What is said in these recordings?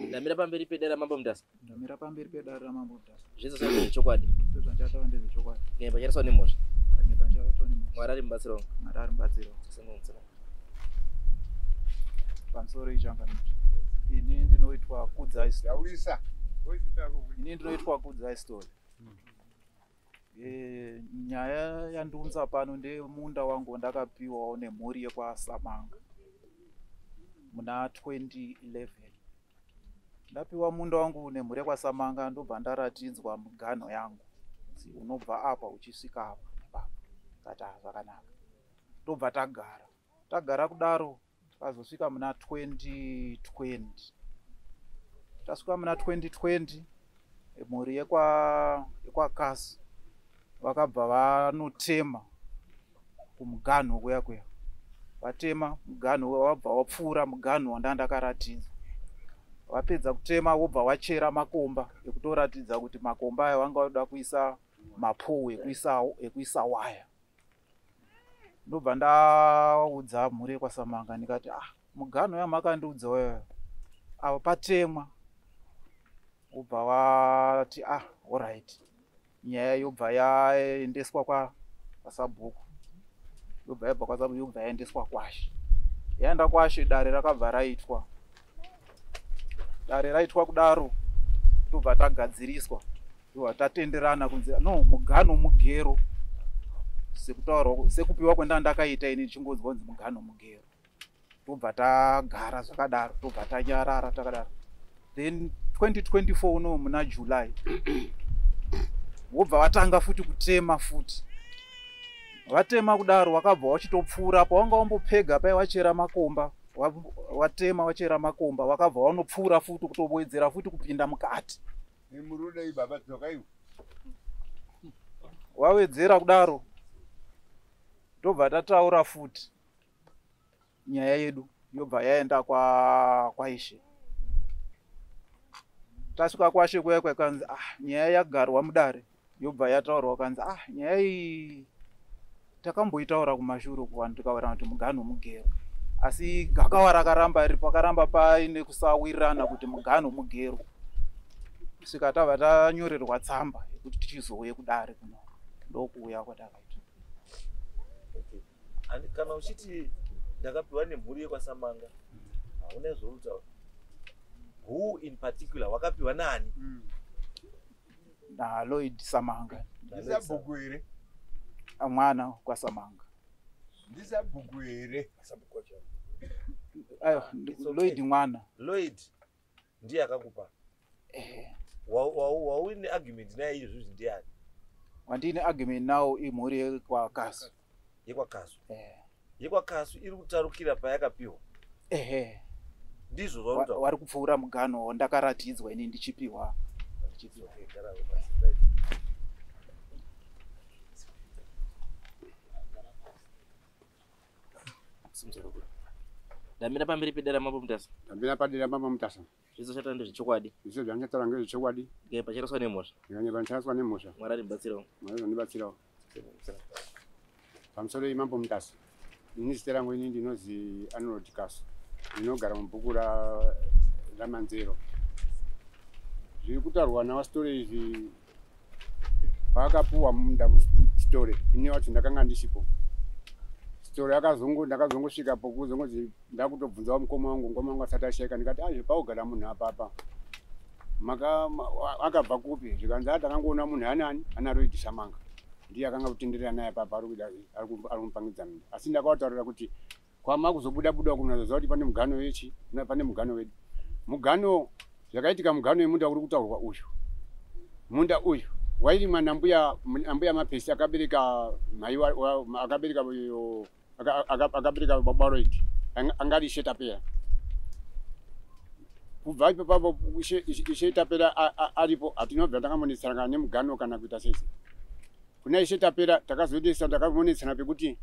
Ndamira pamberi pedare raMambo Mutasa. Ndamira pamberi pedare raMambo Mutasa. Zvese zvangu ndezvechokwadi. Zvese zvandichataura ndezvechokwadi. Nyepa ndichataswa nemhosva. Nyepa ndichabatwa nemhosva. Mwari ari mubatsiri wangu. Mwari ari mubatsiri wangu. Sangano. Pamusoro ichangamire. Ini ndinoitwa Kudzai Story. Yaurisa. Ini ndinoitwa Kudzai Story. Nyaya yandiunza pano ndemunda wangu wandakapiwawo nemhuri yekwaSamanga muna 2011. Ndapiwa munda wangu nemhuri yekwaSamanga ndobva ndaratidzwa miganho yangu. Kunzi unobva apa uchisvika apa nepapa. Ndikati ah zvakanaka. Ndobva tagara. Tagara kudaro takazosvika muna 2020. Tasvika muna 2020 mhuri yekwaKasu vakabva vanotema kumuganho kuya kuya. Vatema muganho wabva wapfuura muganho wandanga ndakaratidzwa. Vapedza kutema wobva wachera makomba ekutoratidza kuti makomba aya vanga vanoda kuisa mapou ekuisa waya. Ndobva ndaudza mhuri yekwaSamanga ndikati ah muganho yamakandiudza wayo apa patemwa. Wobva wati ah alright. Nyaya yobva yaendeswa kwasabhuku. Yobva yabva kwasabhuku yobva yaendeswa kwashe. Yaenda kwashe dare rakabva raitwa. Dare raitwa kudaro tobva tagadziriswa. Tobva tatenderana kunzi no mugano mugero. Sekutaurwa sekupiwa kwenda ndakaita ini ndichingonzwa kunzi mugano mugero. Tobva tagara zvakadaro, tobva tanyarara takadaro. Then 2024 uno muna July wobva watanga futi kutema futi. Vatema kudaro wakabva wachitopfuura pawanga wambopega pai wachera makomba, watema wachera makomba, wakabva wanopfuura futi kutowedzera futi kupinda mukati. Murude baba dzoka iwe. Wawedzera kudaro tobva tataura futi nyaya yedu yobva yaenda kwaIshe. Tasvika kwaShe kuya kwakanzi ah nyaya yagarwa mudare yobva yataurwa kanzi ah nyaya iyi takamboitaura kumashure kuvanhu tikawirirana kuti mugano mugero, asi gakava rakaramba riri pakaramba paine kusawirirana kuti mugano mugero, kusvika tabva tanyorerwa tsamba yekuti tichizouye kudare kuno. Ndokuuya kwatakaita. Okay. And kana uchiti ndakapiwa nemhuri yekwaSamanga, hauna zvauri. Who in particular wakapiwa nani? NaLloyd Samanga. Ndisabhuku here? Mwana kwaSamanga. Ndisabhuku here? Aiwa, It's okay. Lloyd mwana. Lloyd ndiye akakupa. Wauine argument naye izvozvi ndiani? Wandine argument nawo imhuri yekwaKasu. YekwaKasu. YekwaKasu iri kutarukira payakapiwa. Ehe. Ndizvo zvauri kutaura. Wari kupfuura mugano wandakaratidzwa ini ndichipiwa. Okay, gara pasi, right. Ndamira pamberi pedare raMambo Mutasa. Ndamira padera Mambo Mutasa. Zvese zvachatora ndezvechokwadi. Zvese zvandichataura ngezvechokwadi. Nyepa ndichataswa nemhosva. Nyepa ndichataswa nemhosva. Mwari ari mubatsiri wangu. Mwari azondibatsirawo. Pamusoro Mambo Mutasa. Ini zita rangu ini ndinozi Arnold Kasu. Ndinogara mubhuku raManzero. Zviri kutaurwa naVaSitore izvi paakapuwa munda Sitore, ini wacho ndakanga ndisipo. Sitore ndakazongosvikapo kuzongozi ndakutobvunzawo mukoma wangu, mukoma wangu asati ashaika, ndikati azve paugara munhu apapa. Akabva kupi? Zvikanzi takangoona munhu anani ana Lloyd Samanga. Ndiye akanga kutenderera naye apapa ari kumupangidza minda. Asi ndakavataurira kuti kwama kuzobuda buda kunozoziva kuti pane mugano wechi, pane mugano wedu. Mugano zvakaitika mugano wemunda uri kutaurwa uyu. Munda uyu wairimwa nambuya Mapesi akabereka mai akabereka uyo, akabereka baba Lloyd, angari Ishe Tapera. Kubva ipapo Ishe Tapera aripo, hatinobva takamonetsana nemugano kana kuita sese. Kuna Ishe Tapera takazodesa takamonetsana pekuti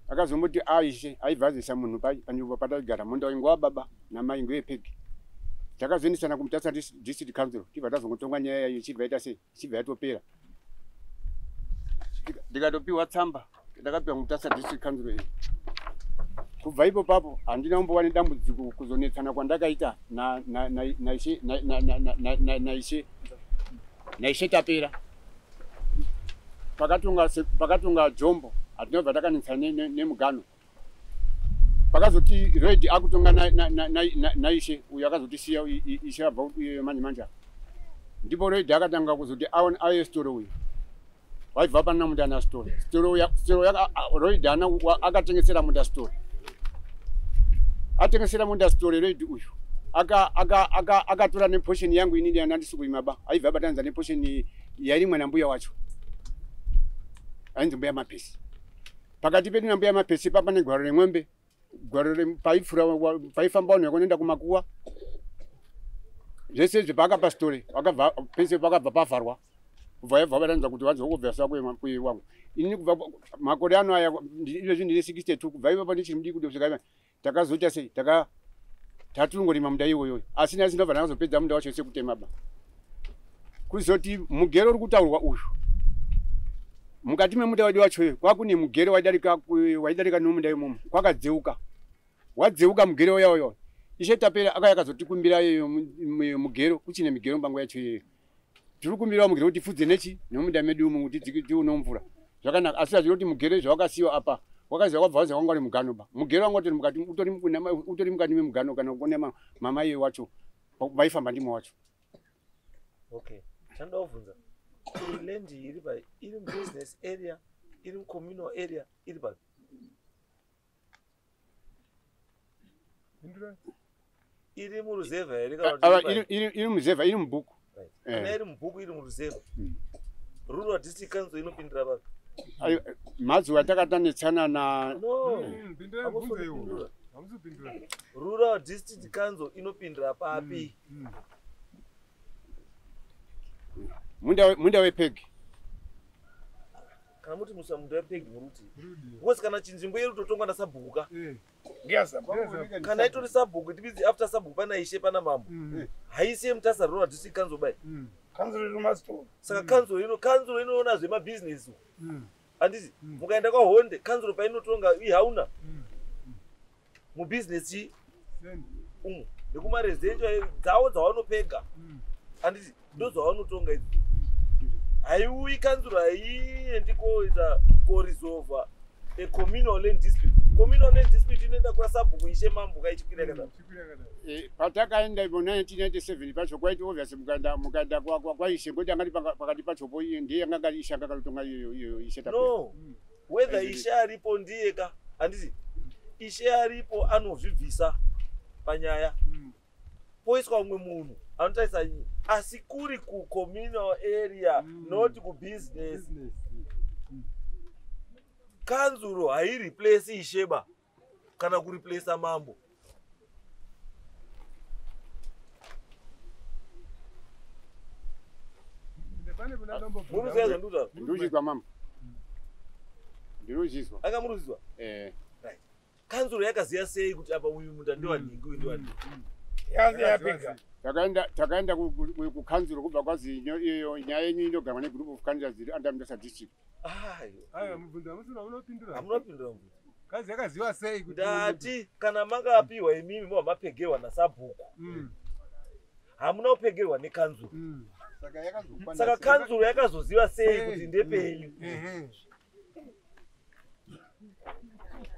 akazomboti aishe aibva azoisa munhu panzvimbo pataigara munda waingova baba namai ngevepegi. Takazoendesana kuMutasa District Council tibva tazongotonga nyaya yayo ichibva yaita sei, ichibva yatopera. Ndikatopiwa tsamba, ndakapiwa Mutasa District Council iyi. Kubva ipo papo handina kumbova nedambudziko kuzonetsana kwandakaita naishe Tapera. Pakatonga Jombo hatinobva takanetsana nemugano. Pakazoti Red akutonga naishe uyo akazotisiya ishe abva manje manje. Ndipo Red akatanga kuzoti auye store uyu. Waibva pana munda ana store. Store Red akatengesera munda store. Atengesera munda store Red uyu. Akatora neportion yangu inini yandandisi kuima ba. Aibva abatanidza neportion yairimwa nambuya wacho. Ainzi mbuya Mapesi. Pakati pedu nambuya Mapesi papa negwaro remwembe. Gwaro paifura paifamba vanhu vakunoenda kumakuwa. Zvese izvi paakapa store akabva pese pakabva pavharwa. Kubva yabva vabatanidza kuti vazokubvesa kuiwangu. Inini kubva makore ano aya izvezvi ndine 62 kubva ipapo ndichiri mudiki kusvika takazoita sei tatirongorima munda iwoyo. Asi nhasi ndobva ndakazopedza munda wacho sekutema ba. Kuzoti mugero uri kutaurwa uyu. Mukati memunda wedu wacho kwakune mugero waidarika nomunda imomo kwakadzeuka. Wadzeuka mugero uya. Ishe Tapera akauya akazotikumbira iyoyo mugero kuchine migero mbango yacho iyoyo. Tiri kumbirawo mugero kuti tifudze nechi nemunda medu umu kuti tione mvura. Zvakanaka asi hazvino kuti mugero zvawakasiyiwa apa wakaziva wabva waziva wanga uri mugano ba. Mugero wanga utori mukati utori mukati memugano kana kuona mama iye wacho vaifamba ndimo wacho. Okay. Chandoda kubvunza. Land iri pa iri business area, iri communal area, iri pa. Iri muruzevha here kana kuti iri muruzevha, iri mubhuku. Kana iri mubhuku iri muruzevha. Rural District Council inopindira papi? Mazuva takatanetsana na no. Rural District Council inopindira papi? Munda wepegi. Kana muti musa munda wepegi muruti. Because kana chinzvimbo iri kutotongwa nasabhuku. Kana itori sabhuku it means after sabhuku pana ishe pana mambo. Haisi yeMutasa Rural District Council bai. Council iri mastore. Saka council inoona zvemabusiness. Handiti mukaenda kwaHonde council painotonga ihauna. Mubusiness umu nekumaresidential dzavo dzavanopega. Handiti ndodzavanotonga idzi. Haiuyi council haiendi koita koresolva a communal land dispute. Communal land dispute inoenda kwasabhuku ishe mambo kaichikwira kana. Patakaenda ipo 1997 pacho kwaiti obvious mukaenda kwaishe ngoti angati pakati pachopo ndiye anga ishe akatotonga iyo ishe Tapera. No. Whether ishe aripo ndiye ka handiti ishe aripo anozvibvisa panyaya. Poiswa umwe munhu anotarisa asi kuri ku communal area not ku business. Kanzuro haireplace isheba kana kureplace mambo. Nduzizwa mambo. Nduzizwa. Anga muruzizwa? Eh. Right. Kanzuro yakaziya sei kuti apa uyu munda ndewanhingi uyu ndewanhingi? Yazi yapega. Takaenda kukanzuro kubva kwazi iyo nyaya yenyu inogarwa negroup of councillors dziri under Mutasa district. Ayo mubvunzo hamusina unopindura. Hamunopindura mubvunzo. Kazi yakaziva sei kuti ndati kana makapiwa imimi mobva mapegerwa nasabhuku. Hamuna kupegerwa nekanzuro. Saka kanzuro yakazoziva sei kuti ndepenyu?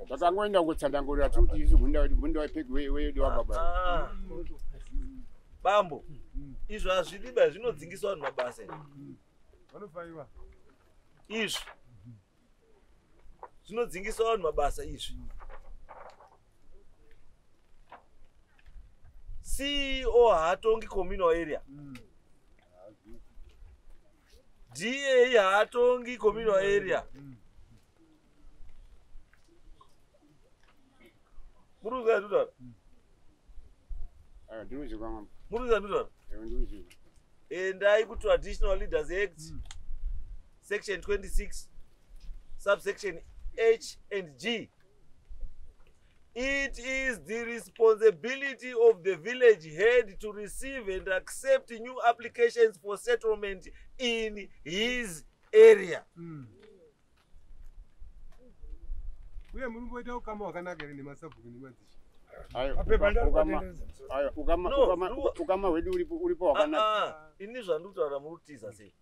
Takangoenda kutsanangurira kuti isu munda wepegi wedu wababa. Bambo, izvo hazvidiba zvinodzingisa vanhu mabasa. Vanofaiwa. Izvi zvinodzingisa vanhu mabasa izvi. CEO haatongi communal area. DA haatongi communal area. Muruza ndutaura. Ndinozvikwa mambo. Muruza ndutaura. Ndinozvikwa. Endai kuTraditional Leaders Act section 26 subsection H and G. It is the responsibility of the village head to receive and accept new applications for settlement in his area. Uye munomboita ukama hwakanaka here nemasabhuku nemadzishe? Ukama hwedu uripo hwakanaka. Ini zvandikutaura murutiza sei?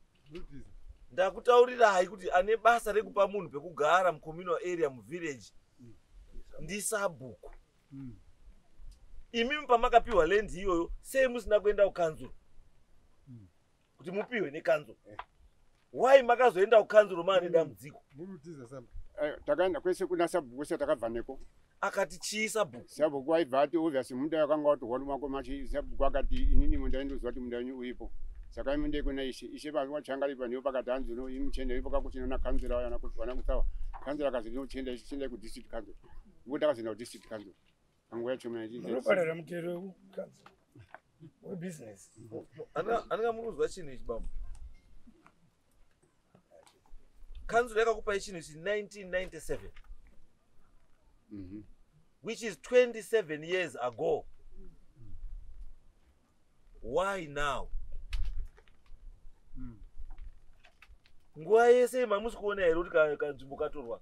Ndakutaurirai kuti ane basa rekupa munhu pekugara mucommunal area muvillage ndisabhuku. Imimi pamakapiwa land iyoyo sei musina kuenda kukanzuro kuti mupiwe nekanzuro? Why makazoenda kukanzuro maane dambudziko? Takaenda kwese kuna sabhuku kwese takabva neko. Akati chii sabhuku? Sabhuku aibva ati obviously munda wakanga watorwa nemakomachi. Sabhuku akati inini munda indoziva kuti munda wenyu uripo. Saka imi ndei kuna ishe. Ishe vachangaripa ndivo pakati hanzi no imi muchienda ipo kakuchina nakanzura vana kutsawa. Kanzura akazi ndinochienda chiendai kudistrict council. Ndipo takazoenda kudistrict council. Panguva yacho mina Munoparira mutero wekukanzura webusiness. Anenge murikuzwa chinhu ichi bambo. Kanzura yakakupai chinhu ichi 1997. Which is 27 years ago. Why now? Nguva yese mamusi kuona here kuti kanzvimbo katorwa?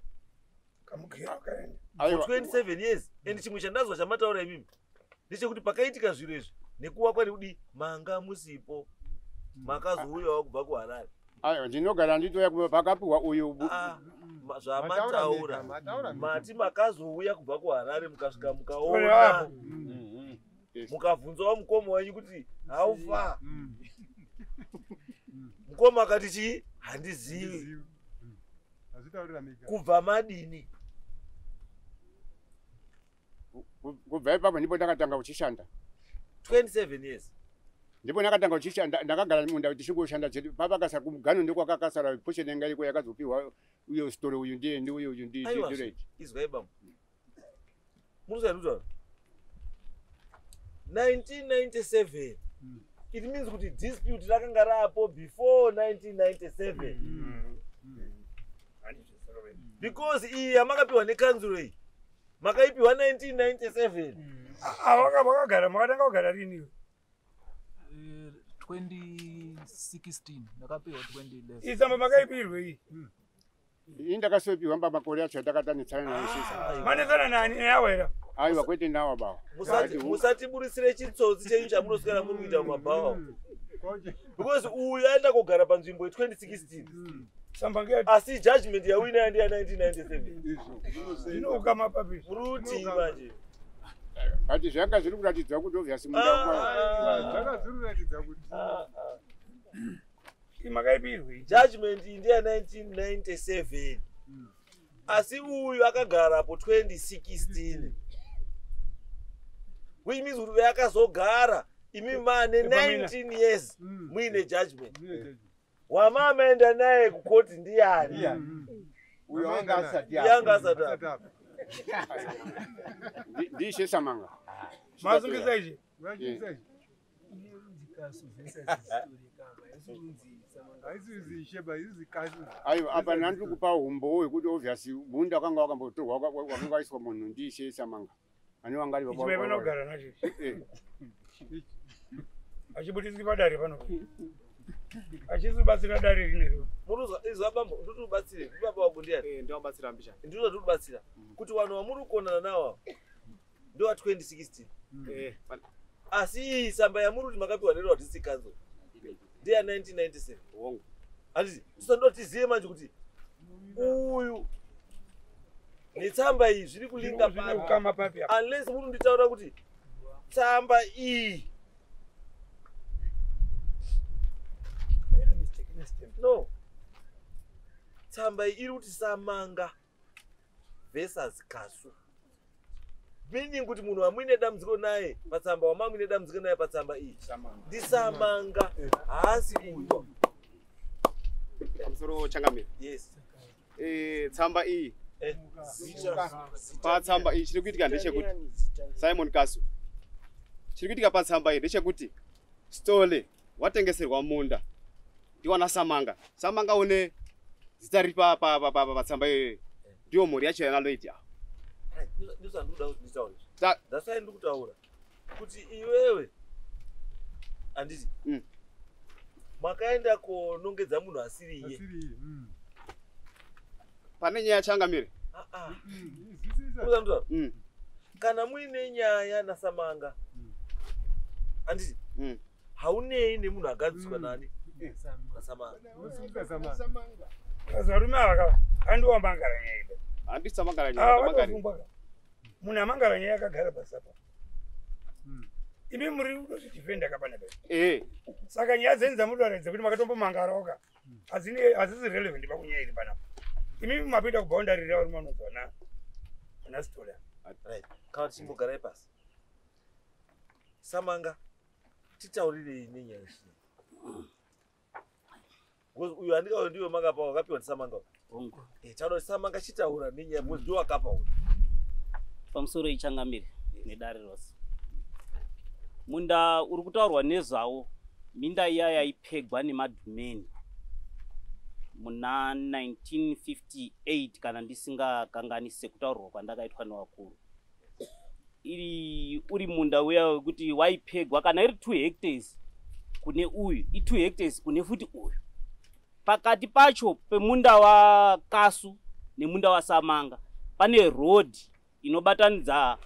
For 27 years. And chimwe chandazwa chamataura imimi ndechekuti pakaitika zviro izvi nekuwakwa nekudi manga musipo makazouyawo kubva kuHarare. Aiwa, ndinogara nditouya kubva pakapiwa uyu. Zvamataura mati makazouya kubva kuHarare mukasvika mukaona mukabvunzawo mukoma wenyu kuti haufa. Mukoma akati chii? Handizivi. Kubva madini? Kubva ipapo ndipo ndakatanga kuchishanda. 27 years. Ndipo ndakatanga kuchishanda, ndakagara munda tichingoshanda chete. Papakasara kumugano ndiko kwakakasara portion yanga iriko yakazopiwa uyo story uyu ndiye ndi uyu uyu ndiye ndiye. Izwai bambo. Munoziva ndikutaura? 1997. It means kuti dispute rakanga rapo before 1997. Because iyi yamakapiwa nekanzuro iyi makaipiwa 1997. Wakagara makatanga kugara rini? 2016 ndakapiwa 2011. Itsamba makaipirwe iyi. Ini ndakasopiwa makore acho atakatanetsana naye sisa. Manetsana nani nawera? Aiwa kwete nawa bawa. Musatiburitsire chitsotsi chenyu chamunoswera muri kuita mumabhawa. Because uyu aenda kugara panzvimbo ye2016. Asi judgment yawina ndiya 1997. Zvinokama papi. Ruti manje. But zvanga zviri kuratidza kuti obviously munda zvanga zviri kuratidza kuti makaipirwe. Judgment iyi ndiya 1997. Asi uyu akagarapo 2016. Which means kuti akazogara imi mane 19 years muine judgment. Wamamaenda naye kukoti ndiyani? Uyo anga asati. Yanga asati. Ndishe Samanga. Mazungisa ichi. Aiwa apa ndiri kupa humbowo hwekuti obviously munda wakanga wakambotorwa wakanga waiswa munhu ndishe Samanga. Ane wanga ari baba. Vanogara nacho. Achibudiswi padare pano. Achizobatsira dare rinero. Muruzwa izwa bambo ndikubatsire. Baba wako ndiyani? Ndiwabatsira mbisha. Ndinozokubatsira. Kuti vanhu vamuri kuonana nawo ndewa 2016. Asi iyi tsamba yamuri kuti makapiwa neRural District Council ndeya 1997. Hongu. Handiti tisandotiziye manje kuti uyu netsamba iyi zviri kulinga papi. Unless muri kunditaura kuti tsamba iyi no. Tsamba iyi iri kuti Samanga versus Kasu. Meaning kuti munhu wamuine dambudziko naye patsamba wamamuine dambudziko naye patsamba iyi ndiSamanga haasi uyu. Pamusoro changamire. Yes. Tsamba iyi patsamba iyi chiri kuitika ndechekuti Simon Kasu. Chiri kuitika patsamba iyi ndechekuti Stole watengeserwa munda ndiwana Samanga. Samanga une zita riri patsamba iyoyo ndiyo mhuri yacho yana Lloyd ava. Ndozvandikuda kuti nditaure. That's why ndikutaura kuti iwewe handiti makaenda konongedza munhu asiri iye. Pane nyaya changamire. Kana muine nyaya naSamanga, handiti haunei nemunhu agadziswa nani naSamanga. Varume ava andiwamangara nyaya ida. Handisamangara nyaya. Munhu amangara nyaya akagara pasapa. Imi muri kutozvidhifenda kapanapa. Saka nyaya dzenyu dzamunotaura dzekuti makatombomangarawoka hadzisi relevant pakunyaya iri panapa. Imi mapinda kuboundary revarume vanonzwa na Stola. Right. Kana tichimbogarai pasi. Samanga, titaurirei nenyaya iyi. Because uyu handikawo ndiwe makapa wakapiwa ndiSamanga. Hongu. Taura Samanga chitaura nenyaya because ndiwe wakapa uyu. Pamusoro ichangamire nedare rose. Munda uri kutaurwa nezvawo, minda iya yaipegwa nemadhumeni muna 1958 kana ndisingakanganisi kutaurwa kwandakaitwa nevakuru. Iri uri munda uya wekuti waipegwa kana iri 2 hectares kune uyu, i2 hectares kune futi uyu. Pakati pacho pemunda waKasu nemunda waSamanga pane road inobatanidza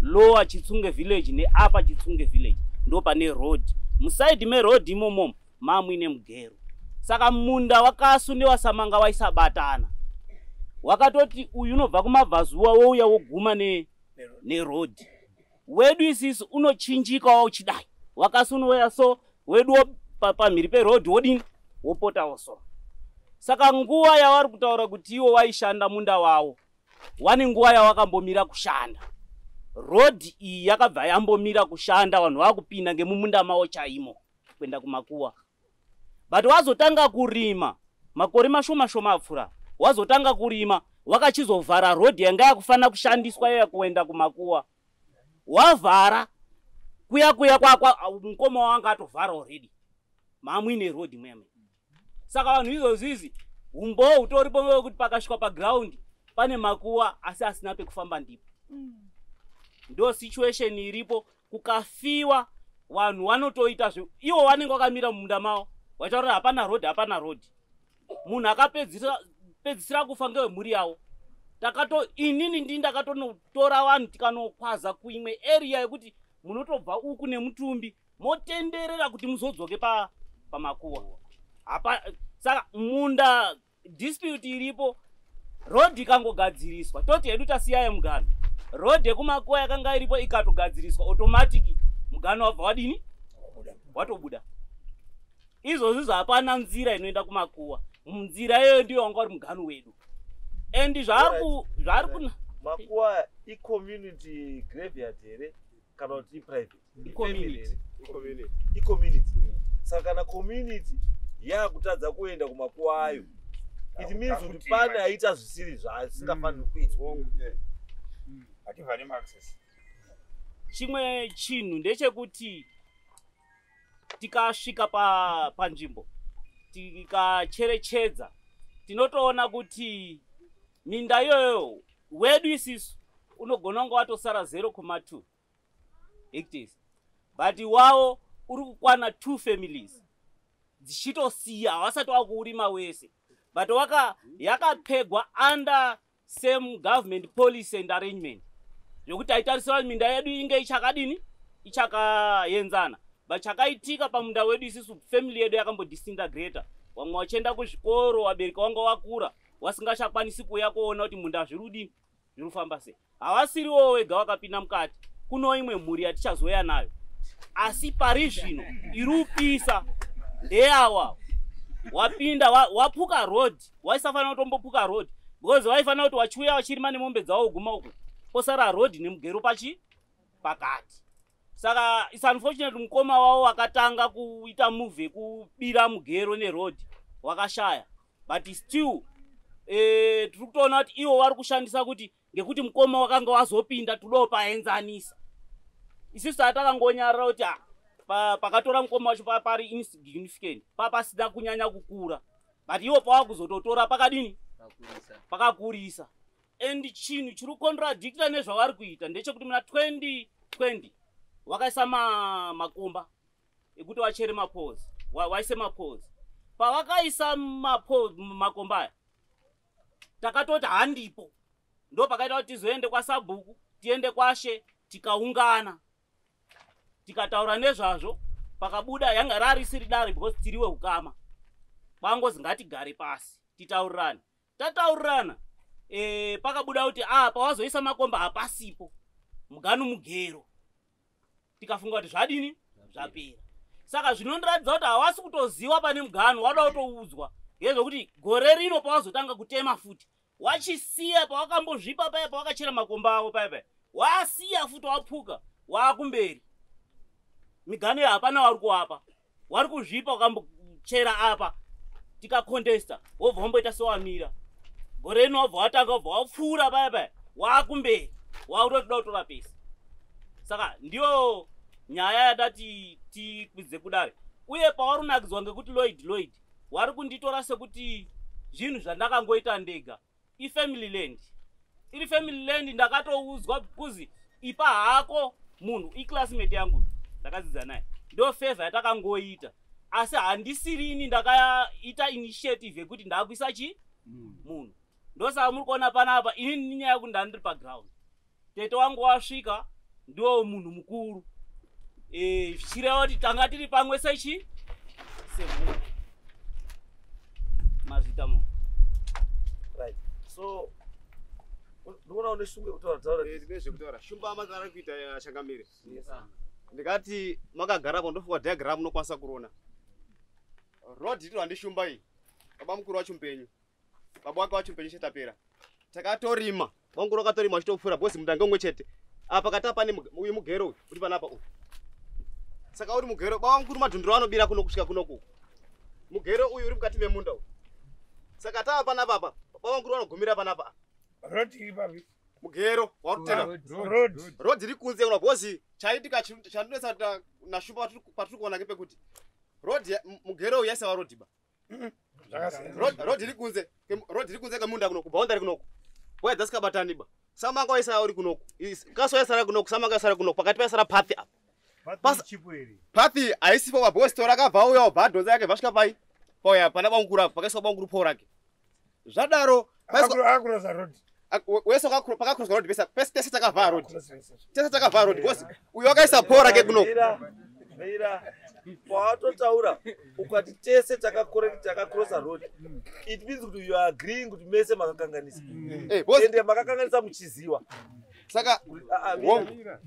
Lower Chitsunge village neUpper Chitsunge village, ndo pane road. Musaidi meroad imomo mamuine mugero. Saka munda waKasu newaSamanga waisabatana. Wakatoti uyu unobva kumabvazuva wouya woguma neroad. Wedu isisu unochinjika uchidai. WaKasu unouya so, wedu pamhiri peroad wodini wopotawo so. Saka nguva yavari kutaura kuti iwo waishanda munda wawo, wane nguva yawakambomira kushanda. Road iyi yakabva yambomira kushanda, vanhu vakupinda ngemumunda mavo chaimo kuenda kumakuwa. But wazotanga kurima makore mashoma shoma apfuura, wazotanga kurima wakachizovhara road yanga yakufanira kushandiswa iya kuenda kumakuwa. Wavhara kuya kuya kwa mukoma wanga atovhara already, mamuine road mweme. Saka vanhu izvozvizvi umbowo hutoripo wekuti pakasvikwa paground pane makuwa asi asina pekufamba ndipo. Ndo situation iripo. Kukafiwa vanhu vanotoita ivo vanenge vakamira mumunda mavo vachitaura hapana road, hapana road. Munhu akapedzisira kufa ngewemhuri yavo. Takato inini ndi ndakatonotora vanhu tikanokwaza kuimwe area yekuti munotobva uku nemutumbi motenderera kuti muzodzoke pamakuwa. Saka munda dispute iripo, road ikangogadziriswa toti hedu tasiyaya mugano. Road yekumakuwa yakanga iripo ikatogadziriswa automatic mugano wabva wadini watobuda. Izvozvi hapana nzira inoenda kumakuwa. Nzira iyoyo ndiyo wanga uri mugano wedu. And zvaari kuna makuwa i-community graveyard here kana kuti i-private? I-community. I-community. Saka kana community yakutadza kuenda kumakuwa ayo, it means kuti pane aita zvisiri zvasingafaniri kuitwa. Chimwe chinhu ndechekuti tikasvika panzvimbo tikacherechedza tinotoona kuti minda iyoyo wedu isisu unogona kunge watosara 0.2 hectares, but wawo uri kukwana 2 families dzichitosiya, havasati wakuurima wese, but yakapegwa under same government policy and arrangement zvekuti aitarisira minda yedu inge ichakadini ichakaenzana. But chakaitika pamunda wedu isisu, family yedu yakambodisintegrata, vamwe vachienda kuzvikoro, vabereki vanga vakura vasingachakwanisi kuuya kuona kuti munda zviri kudini zviri kufamba sei. Havasiriwo wega wakapinda mukati, kuno imwe mhuri yatichazouya nayo, asi pari zvino iri kupisa ndeyawa wapinda wapuka road. Waisafanira kutombopuka road because vaifanira kuti vachiuya vachirima nemombe dzavo kuguma uku posara road nemugero pakati. Saka it's unfortunate mukoma wavo wakatanga kuita move yekubira mugero neroad wakashaya, but still tiri kutoona kuti ivo vari kushandisa kuti ngekuti mukoma wakanga wazopinda todawo paenzanisa. Isusu tatakangonyarara kuti pakatora mukoma wacho pari insignificant, papasina kunyanya kukura, but ivo pavakuzototora pakadini pakakurisa. And chinhu chiri kukontradicta nezvavari kuita ndechekuti muna 2020 wakaisa makomba ekuti vachere mapoles, waise mapoles. Pavakaisa makomba aya takatoti handipo. Ndo pakaita kuti tizoende kwasabhuku, tiende kwashe, tikaungana tikataura nezvazvo. Pakabuda yanga rarisiri dare because tiriwe ukama, kwangozi ngatigare pasi titaurirane. Tataurirana, pakabuda kuti pawazoisa makomba hapasipo, muganu mugero. Tikafunga kuti zvadini, zvapera. Saka zvinondiratidza kuti hawasi kutoziwa pane muganu, wada kutoudzwa ngezvekuti gore rino pawazotanga kutema futi wachisiya pawakambozvipa paya pawakachera makomba avo paya paya, wasiya futi wapuka waakumberi. Migano hapana wari kuapa, wari kuzvipa wakambochera apa, tikakontesta wobva wamboita sewamira. Gore rino wabva watanga wabva wapfuura paya paya waakumberi, wakutoda kutora pesi. Saka ndiyo nyaya yadati tikwidze kudare. Uye pawarunakidzwa ngekuti Lloyd wari kunditora sekuti zvinhu zvandakangoita ndega. Ifamily land, iri family land. Ndakatoudzwa kuzi ipa hako munhu, iclassmate yangu ndakadzidza naye, ndo favor yatakangoita, asi handisirini ndakaita initiative yekuti ndakuisa chi munhu. Ndosaka muri kuona panapa inini ninyaya yekuti ndandiri paground, tete wangu wasvika, ndo munhu mukuru, zvichireva kuti tanga tiri pamwe sechi semhuri. Mazvita mo. Right, so ndikuona une shungu yekutaura taura. Ndezvekutaura shumba makara kuita changamire. Ndikati makagarapo ndofunga diagram unokwanisa kuona road iri handishumba iyi. Baba mukuru wacho mupenyu, baba wake wacho mupenyu, chetapera takatorima, bamukuru wakatorima achitopfuura because munda ngeumwe chete. Apa kati pane uyu mugero uyu uri panapa uyu. Saka uri mugero, baba mukuru madhundiro anobira kuno kusvika kunoku. Mugero uyu uri mukati memunda uyu. Saka tava panapa apa, baba mukuru vanogumira panapa. Road iri papi? Mugero warutera. Road. Road iri kunze kuna because chaitika chandinetsa nashumba patiri kuona ngepekuti road mugero uyu yaisava road ba. Zvakasiyana. Road iri kunze road iri kunze kwemunda kunoku, boundary kunoku, waya dzasikabatani ba. Samanga waisara uri kunoku, kaso yaisara kunoku, samanga yaisara kunoku, pakati paisara path apa. Path haisipo pa because tora akabva auya wabva adhonza yake vasvika pai pauya pana bamukuru apa pakaiswa bamukuru pole rake. Zvadaro Akurosa road. Wese pakakroswa road pese pese, tese takavhara road, tese takavhara road because uyu wakaisa pole rake kunoku. Mira, mira, pawatotaura ukati tese takakrosa road, it means kuti you are agreeing kuti mese makakanganisa. Ende makakanganisa muchiziwa. Saka Ah, ah, mira. Wongu.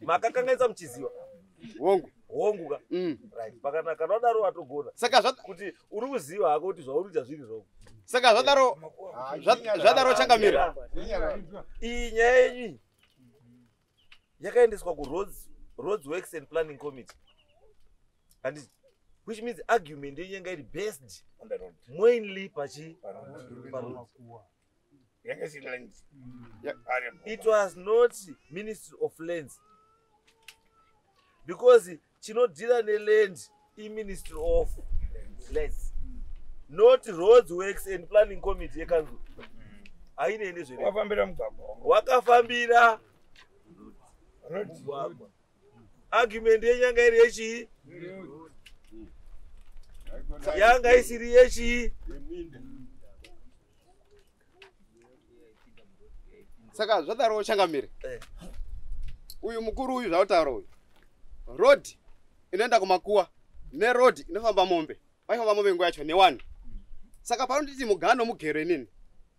Makakanganisa muchiziwa. Wongu. Hongu ka. Right, pakanaka, kana wadaro watogona Saka kuti uri kuziva hako kuti zvauri kuita zviri zvongo. Saka zvadaro zvadaro changamira. Iyi nyaya yenyu iyi yakaendeswa kuroads Roads Works and Planning Committee, handiti? Which means argument yenyu yanga iri based On the road. mainly pachi paroad. Yanga isiri land. It was not Ministry of Lands, because chinodhira neland iMinistry of Lands, not Roads Works and Planning Committee yekanzuru. Hainei nezvere. Wafambira mugwagwa. Wakafambira Road. mugwagwa. Argument yenyu yanga iri yechii? Yanga isiri yechii? Saka zvadaro changamire, uyu mukuru uyu zvautaura uyu, road inoenda kumakuwa neroad inofamba mombe, paifamba mombe nguva yacho newani. Saka panonditi mugano mugero, inini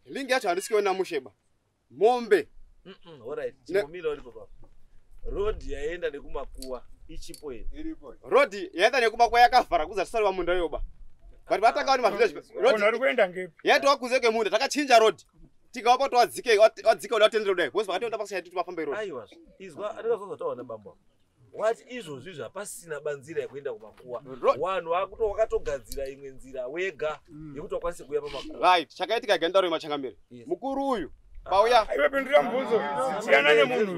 link yacho handisi kuiona musheba mombe. Alright, chimbomira uripo papo. Road yaenda nekumakuwa ichipo here? Road yaenda nekumakuwa yakavhara kuza tisari pamunda yoba, but vatanga vari mavillage. Munhu ari kuenda ngepi? Yaitova kunze kwemunda. Takachinja road tikavapa kuti wadzike wadzike uda kutendera kudai because vakatienda pashaiti kuti vafambe road. Aiwa, izwa andikazozotaura nabambo avo. Wati izvozvi zvapasina banzira yekuenda kumakuwa, vanhu wakatogadzira imwe nzira wega yekuti wakwanise kuuya pamakuwa. Right, chakaitika gendaro yemachangamire, mukuru uyu pauya. Aiwe, pindura mubvunzo, siyana nemunhu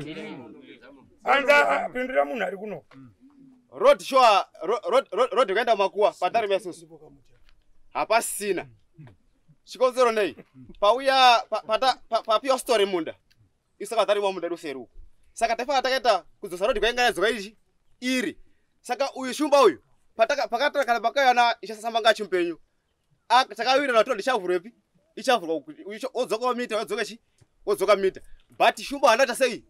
anza, pindura munhu ari kuno. Road sure, road yekuenda kumakuwa patari isusu hapasina chikonzero nei pauya papiwa story munda isu saka tarima munda ruseri uku. Saka taifana takaita kudzosa road kwainga yadzoka ichi iri. Saka uyu shumba uyu pakatara kana pakauya na ichasasamba chimupenyu, takawirirana kuti road ichavhurwepi, ichavhurwa odzoka mita, wodzoka chi wodzoka mita. But Shumba handaita sei?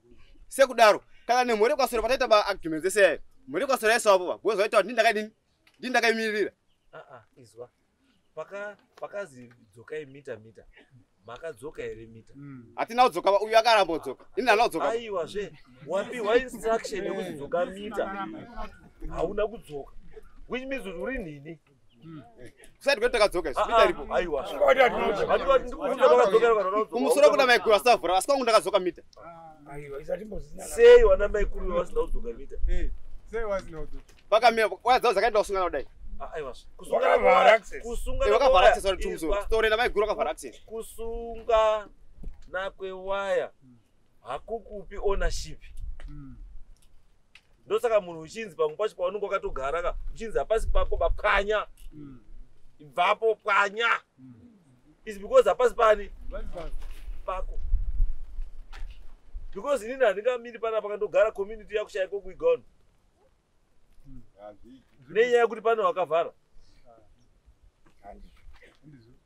Sekudaro kana nemhuri kwasoro pataita ba arguments ese ayo. Mhuri kwasoro yaisawapo ba. Because vaita kuti ndakadini? Ndini ndakaimirira. Izwa. Pakazi dzokai mita. Makadzoka here mita? Hatina kudzoka, uyu akaramba kudzoka. Ini handina kudzoka. Aiwa zve, wapiwa instruction yekuti dzoka mita. Hauna kudzoka. Which means kuti uri nini? Kusati kwedu takadzoka isu, mita iripo. Aiwa. Kumusoro kuna maiguru asavhura, asi kwangu ndakadzoka mita. Aiwa, isatimbozina. Sei wana maiguru vasina kudzoka mita? Sei vasina kudzoka? Pakamira, waya dzavo dzakaenda kusungana kudai. Aiwa. Wakavhara access. Wakavhara access vari tumusoro. Story namaiguru wakavhara access. Kusunga nakwewaya hakukupi ownership. Ndosaka munhu uchinzi pamwe pacho paunenge wakatogara ka, uchinzi hapasi pako bapwanya. Ibvapo pwanya. It's because hapasi pani pako. Because inini handingamiri panapa pakandogara community yakushaiko kuigona. Nenyaya yekuti pane wakavhara.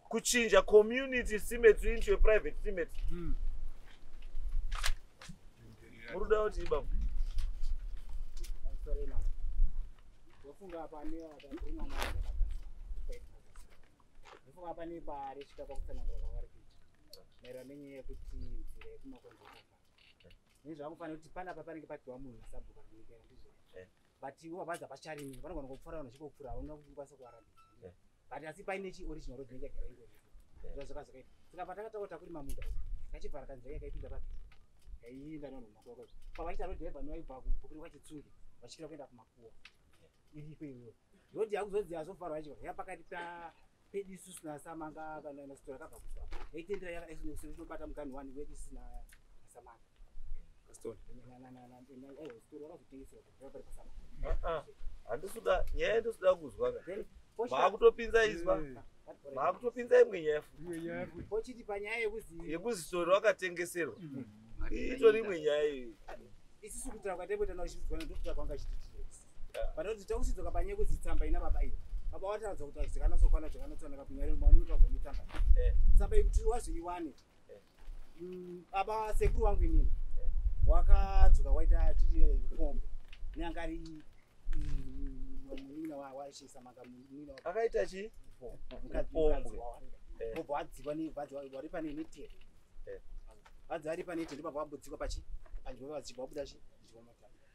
Kuchinja community cemetery into a private cemetery. Muruda kuti ibaba. Ndofunga pane parisvika pakutsanangura kwavari kuita maererano nenyaya yekuti nzira yekumakonzo yakavhara. Nezvakufanira kuti panapa panenge papiwa munhu nasabhuku anoonekera ndizvo. But iwo vavanzi hapacharimi, vanogona kupfuura vanhu vachingopfuura, hauna kukwanisa kuvarambidza. But asi paine chi original road inenge yagara ingoripo. Ndizvo zvakazoita. Saka patakataura takurima munda uyu, takachivhara kanzira yakaipinda papi. Yaienda nevanhu kumakuwa. Pavaita road yaibva nevaibva kubhukuri kwaChitsunge vachikwira kuenda kumakuwa. Iripo iyoyo. Road yakuzonzi yazovharwa yacho yapakati pedu isusu naSamanga kana naSitora akabva kuswa. Yaitendera yakadai muganhu wani wedu isusu naSamanga. Handisuda nyaya ndisuda kuzwa ka. Maakutopinza izwa. Maakutopinza imwe nyaya futi. Pochiti panyaya yekuzi Sitora wakatengeserwa. Itori imwe nyaya iyi. Isusu kutaura kwatembo tana ndokuta kwanga chititiro. Panoti takusidzoka panyaya yekuzi tsamba ina baba iyo. Baba wataradza kuti zvikanyatsokwana zvakanatsanaka kunyaya maonekwa zvonetsamba. Tsamba iyi kuti wazoiwane. Baba sekuru wangu inini. Wakadzoka waita tiri kombo. Neanga ari munina waishe Samanga munina. Akaita chi? Mukadzi. Obva adzikwa nebvadzi wari pane netero. Vadzi vari pane netero ndobva vambodzikwa pachi panzvimbo vadzibva vabuda chi.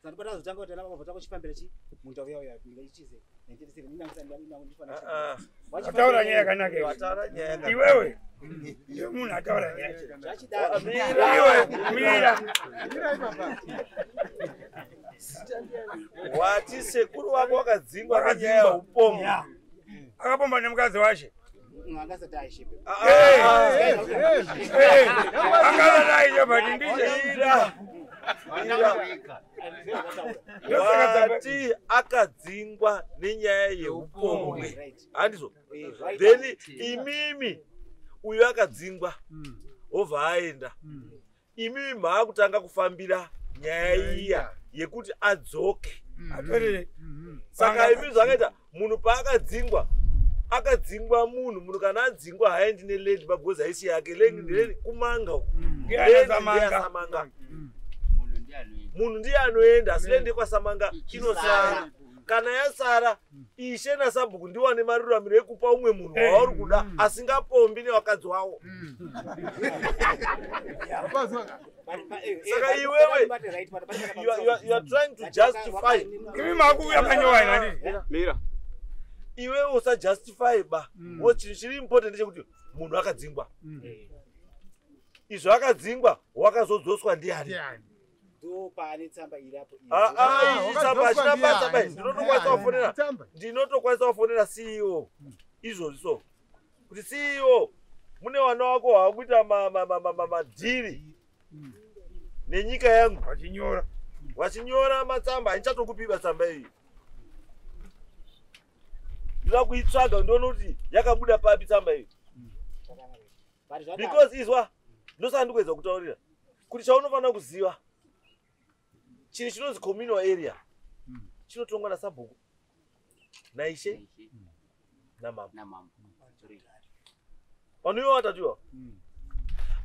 Saka ndipo tazotanga kuti ana baba vatanga kuchifambira chi munda uya uya ichize 1997 Wataura nyaya yakanaka. Iwewe ndiwe munhu ataura nyaya. Iwe mira. Wati sekuru wako wakadzingwa nenyaya yeupombi. Akapomba nemukadzi wache. Angasati aishepe. Angasati aishepe ndizvo. Wati akadzingwa nenyaya yeupombwe. Handizvo. Then imimi uyu akadzingwa obva aenda. Imimi maakutanga kufambira nyaya iya yekuti adzoke. Saka imi zvakaita munhu paakadzingwa akadzingwa munhu kana adzingwa haendi neland because haisi yake. Land kumanga uku. Land munhu ndiye anoenda asi land yekwaSamanga inosara. Kana yasara ishe nasabhuku ndiwo ane maruramiro ekupa umwe munhu wauri kuda asingapombi nevakadzi wavo. Saka iwewe you are trying to justify. Imi makuuya panyowa Mira. Iwewe usajustify ba. Chinhu chiri important ndechekuti munhu akadzingwa. Izvo akadzingwa wakazodzoswa ndiani? Ndopane tsamba irapo. Tsamba hachina basa bai. Ndinotokwanisa kufonera CEO izvozvi so. Kuti CEO mune vana wako haakuita madhiri nenyika yangu. Vachinyora matsamba handichatokupiba tsamba iyi. Ndoda kuitsvaga ndione kuti yakabuda papi tsamba iyi. Because izwa ndosaka ndikuedza kutaurira kuti chaunofanira kuziva chinhu chinonzi communal area chinotongwa nasabhuku naishe namambo. Vanhu ivo vatatu ivo.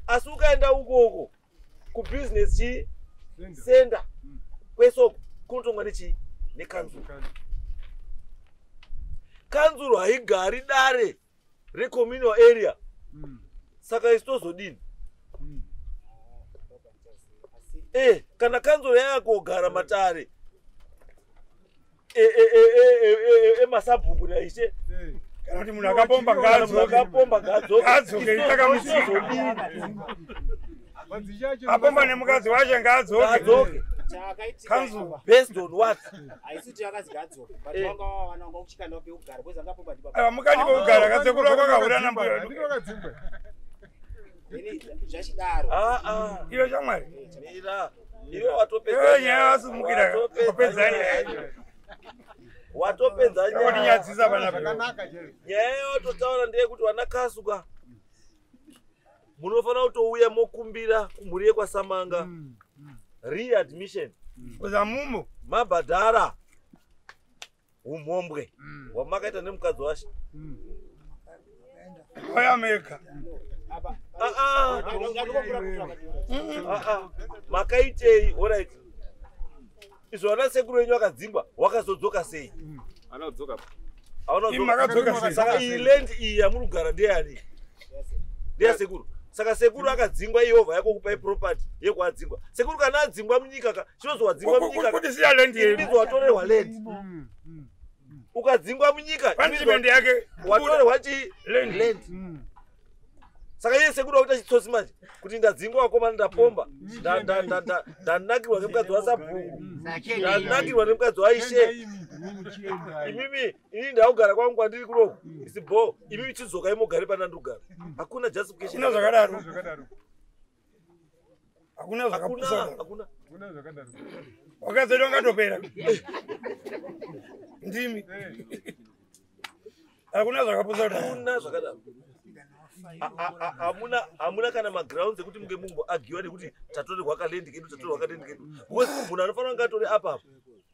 Asi ukaenda ukoko kubusiness chi center kwesoko kunotongwa nechi nekanzuro. Kanzuro haigari dare recommunal area. Saka isu tozodini? Kana kanzuro yakogara matare emasabhuku naishe kana kuti munhu akapomba ngaadzoke apomba nemukadzi wacho ngaadzoke. Kanzuro based on what? Mukandi pekugara kasekuru wako akahura nambuya. Iwe shamwari. Iwe watopedza nyaya wasumukira wapedza nyaya. Watopedza nyaya. Watinyadzisa panapa. Nyaya yawatotaura ndeyekuti vana Kasuka munofanira kutouya mokumbira kumhuri yekwaSamanga readmission. Kuzamumo mabhadhara umhombwe wamakaita nemukadzi washe. Oyameka. Makaitei? Alright. Izvo vana sekuru venyu vakadzingwa wakazodzoka sei? Saka iyi land iyi yamuri kugara ndeyani? Ndeya sekuru. Saka sekuru akadzingwa iyovha yakokupai property yekuadzingwa. Sekuru kana adzingwa munyika ka chinozowadzingwa munyika kuti siya land yedu. Ndizo watorerwa land. Ukadzingwa munyika punishment yake watorerwa chi land. Saka iye sekuru wakuita chitsotsi manje kuti ndadzingwa vakomana ndapomba ndanakirwa nemukadzi wasabhuku ndanakirwa nemukadzi waishe imimi ini ndakugara kwangu kwandiri kunoku isi bo imimi chidzokai mugare panandogara. Hakuna justification. Hakuna zvakadaro. Hakuna zvakapusa. Hakuna zvakadaro. Wakadzi wangatopera. Ndimi. Hakuna zvakapusa. Hakuna zvakadaro. Hamuna kana magrounds ekuti munge mumboagiwa nekuti tatorerwa kalendi kedu tatorerwa kalendi kedu because munhu anofanira kunge atore apapo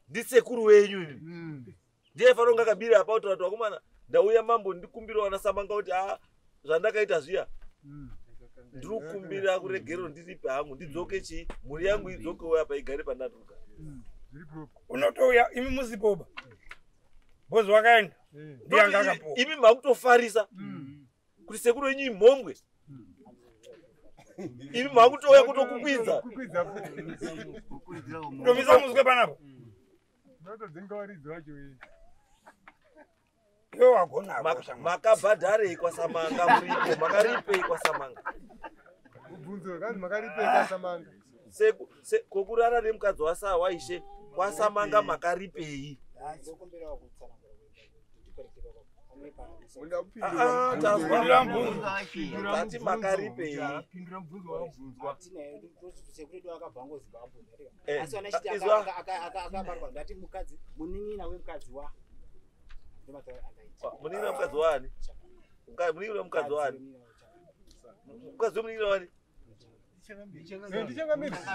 ndisekuru wenyu imi ndiye aifanira kunge akabira apa kutaura kuti vakomana ndauya mambo ndikumbira vana Samanga kuti a zvandakaita zviya ndiri kukumbira kuregero ndiripe hangu ndidzoke chii mhuri yangu idzokewo apa igare pandanduka. Unotouya imi musipoba bhozi wakaenda ndiye anga akapowa imi makutofarisa kuti sekuru wenyu imhombwe imi makutouya kutokukwidza kutomisa muswe panapa iwe wagona. Makabhadharei kwaSamanga muripo makaripei kwaSamanga kokurara nemukadzi waishe kwaSamanga makaripei? Tati makaripei? Munin'ina wemukadzi waani? Munin'ina wemukadzi waani? Mukadzi wemunin'ina waani?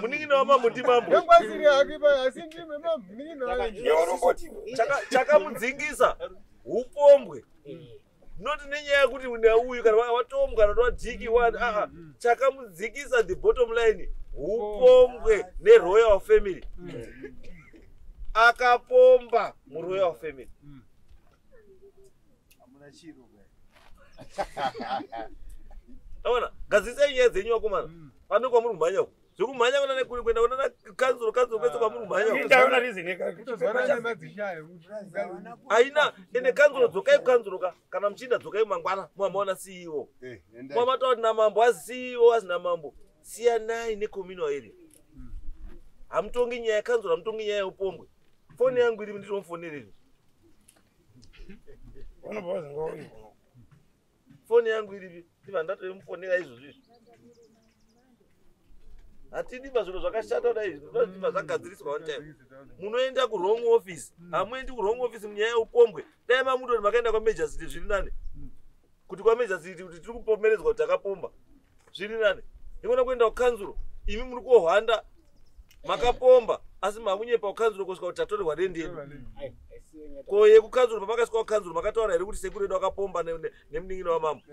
Munin'ina wamambo ndimambo. Chakamudzingisa upombwe. Not nenyaya yekuti uyu kana watombwa kana wadhiki wani aa chakamudzikisa the bottom line upombwe neroyal family. Akapomba muroyal family. Aona gadzisai nyaya dzenyu vakomana pane kwamuri kumhanya uku zvekumhanya kuna nekuri kuenda kuna kanzuro kanzuro kwese kwamuri kumhanya aina ende kanzuro dzokai kukanzuro ka kana muchiinda dzokai mangwana muamaona CEO mwamataura kuti namambo azi CEO azi namambo siyanai necommunal area. Hamutongi nyaya yekanzuro hamutongi nyaya yeupombwe. Foni yangu iri nditomufonereri. Foni yangu iripi ndibva ndatomufonera izvozvo izvi. Hatidi pazviro zvakashata kudai izvi ndobva zvagadziriswa one time. Munoenda kuwrong office hamuendi kuwrong office munyaya yeupombwe. Dai mamutoti makaenda kwamajor city zviri nani kuti kwamajor city kuti tiri kupomeredzwa kuti takapomba zviri nani. Ndikona kuenda kukanzuro imi muri kuhwanda makapomba asi makunyepa kukanzuro kusvika kuti tatorerwa rendi yedu. Ko yekukanzuro pamakasvika kukanzuro makataura here kuti sekuru edu akapomba nemunin'ina wamambo?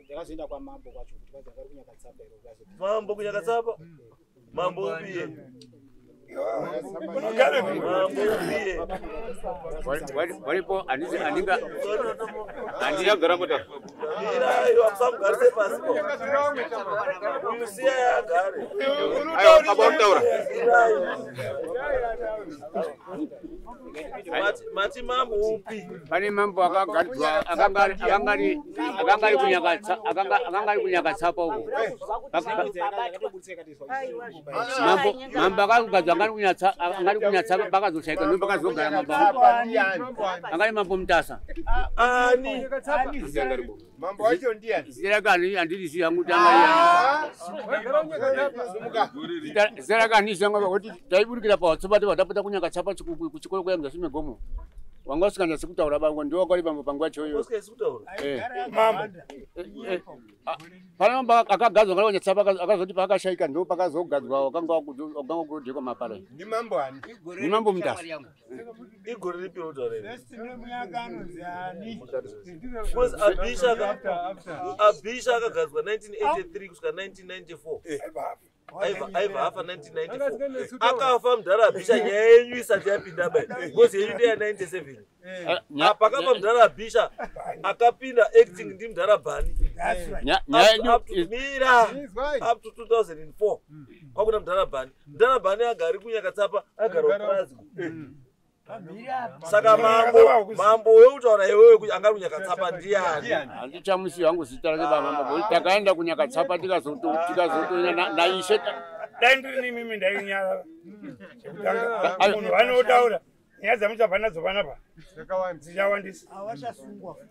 Ndakazoenda kwamambo kwacho kuti kwanzi akari kuNyakatsapa here. Mambo kuNyakatsapa? Mambo upiye? Waripo andinga andiyagara mota. Mirayo amusamugarise pasi. Uyu siyai agare. Aiwa baba kutaura. Mati mambo upi? Pane mambo akagadzwa akanga ari kuNyakatsapa uko. Mambo akagadzwa angari kuNyatsapa pakazoshaika ndipo pakazogara mambo. Angari mambo Mutasa. Ani? Mambo wacho ndiani? Zita rake handirizivi hangu kuti angari. Zita rake handirizivi hangu kuti taiburikira paWhatsApp tapota kuNyakatsapa kuchikoro kuya muzasi megomo. Wanga usinganyatsi kutaura bango ndiwo wakari bambo panguva yacho. Usinganyatsi kutaura? Mambo. Pane mambo akagadzwa ngari kuNyatsapa akazoti paakashaika ndipo pakazogadzwa wakanga wakurodhekwa mapara. Ndi mambo ani? Ndi mambo Mutasa. Igore ripi rotaura iri? Because Abisha akagadzwa 1983 kusvika 1994. Aibva afa 1994. Akafa mudhara Abisha nyaya yenyu isati yapinda bai. Because yenyu ndeya 97. Apa akafa mudhara Abisha akapinda acting ndi mudhara Bhani. Mira up to 2004 kwakuna mudhara Bhani. Mudhara Bhani agari kuNyakatsapa agara kupurazi. Saka mambo wekutaura iwewe kuti angari kuNyakatsapa ndiani? Handichamusi hangu zita rake baba. Takaenda kuNyakatsapa tikazotoenda naishe. Dai ndiri mimi ndainyarara. Munhu anotaura nyaya dzamuchabva nadzo panapa dzichawandisa.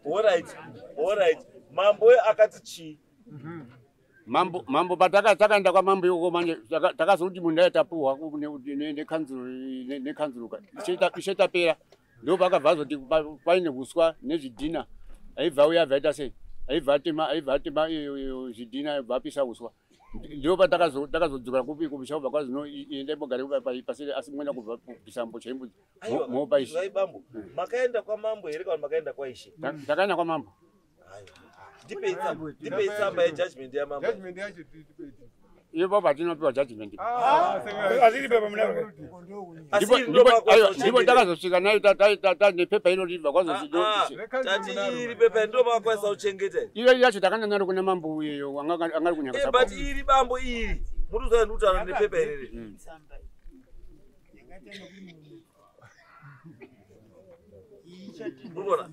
Alright, alright. Mambo akati chii? Mambo patakaenda kwamambo ikoko manje takazoti munhu tapuhwa nekanzuro ishe tapera ndipo pakabva azoti paine huswa nezvidhina aibva auya abva aita sei aibva atema zvidhina aibva apisa huswa ndipo patakazodzokera kupi kumusha kubva kwazi endai mugare pasere asi mwenda kubva kubvisa mbo chaimbudzi mopa ishe. Bambo makaenda kwamambo here kana makaenda kwaishe? Takaenda kwamambo. Ndipei tsamba yejudgment yamambo. Judgment yacho tipei. Iyo baba hatinopiwa judgment. Asiri pepa munaro. Ndipo takazosvika nayo nepepa ino ribva kwazozi. Tati iri pepa ndo makakwanisa kuchengeta. Iyo yacho takaenda naro kuna mambo uyeyo angari kuNyakatsapa. But iri bambo iri muri kuzoenda ndikutaura nepepa iriri. Murikuona?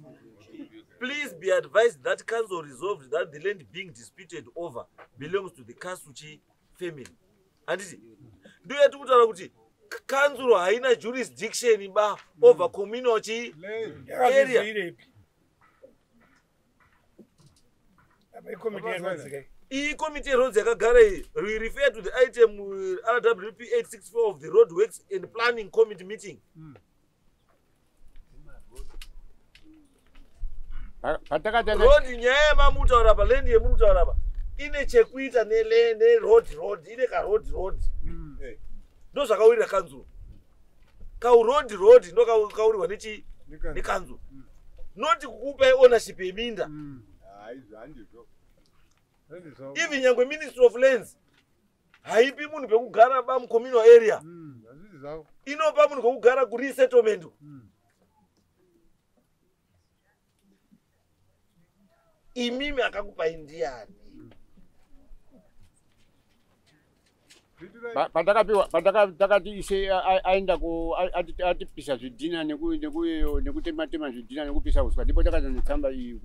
Please be advised that council resolved that the land being disputed over belongs to the Kasuchi family. Handiti? Ndiyo yatikutaura kuti council haina jurisdiction ba over communal area. Iyi committee roads yakagara iyi. We refer to the item RWP 864 of the Road Works and Planning Committee meeting. Road nyaya yamamutaura apa, land yemutaura apa ine chekuita neroad road, ine karoad road. Ndo zvakawirira kanzuro. Kauroad road ndo kaurirwa nekanzuro. Not kukupai ownership yeminda. Even nyangwe Ministry of Lands haipi munhu pekugara ba mucommunal area. Inopa munhu pekugara kuresettlement. Imimi akakupai ndiani? Patakapiwa patakati ishe aenda ku atipisa zvidhina nekutema tema zvidhina nekupisa uswa ndipo takazonetsamba iyi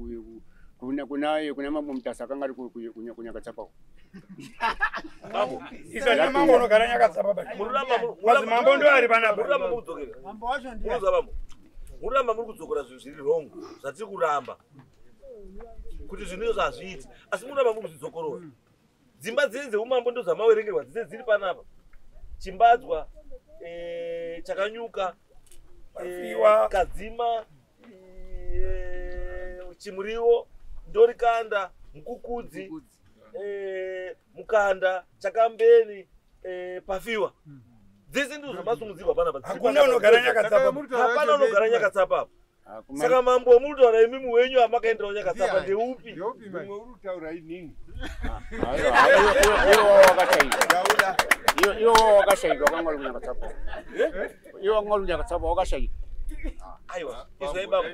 kuna mambo Mutasa akanga ari kuNyakatsapa. Mambo isati mambo unogara Nyakatsapa ba. Mambo ndo ari panapa. Muramba mukudzokera. Mambo wacho ndiye. Muramba muri kudzokera zvinhu zviri wrong zvatiri kuramba. Kuti zvinhu izvo hazviiti asi muramba muri kuzvidzokorora. Dzimba dzese dzeumambo ndo dzamawerengerwa dzese dziri panapa. Chimbadzwa, Chakanyuka, Kadzima, Chimuriwo, Ndorikanda, Mukukudzi, Mukanda, Chakambeni, Pafiwa. Dzese ndizvo zvamasungudzirwa panapa. Hakuna unogara Nyakatsapa. Hapana unogara Nyakatsapa apa. Saka mambo muritaura imimi wenyu amakaenderawo Nyakatsapa ndeupi? Mumwe uri kutaura inini. Iwo wakashaikwa kwanga uri kuNyakatsapa. Iwo wanga uri kuNyakatsapa wakashaikwa. Aiwa, izwai bambo.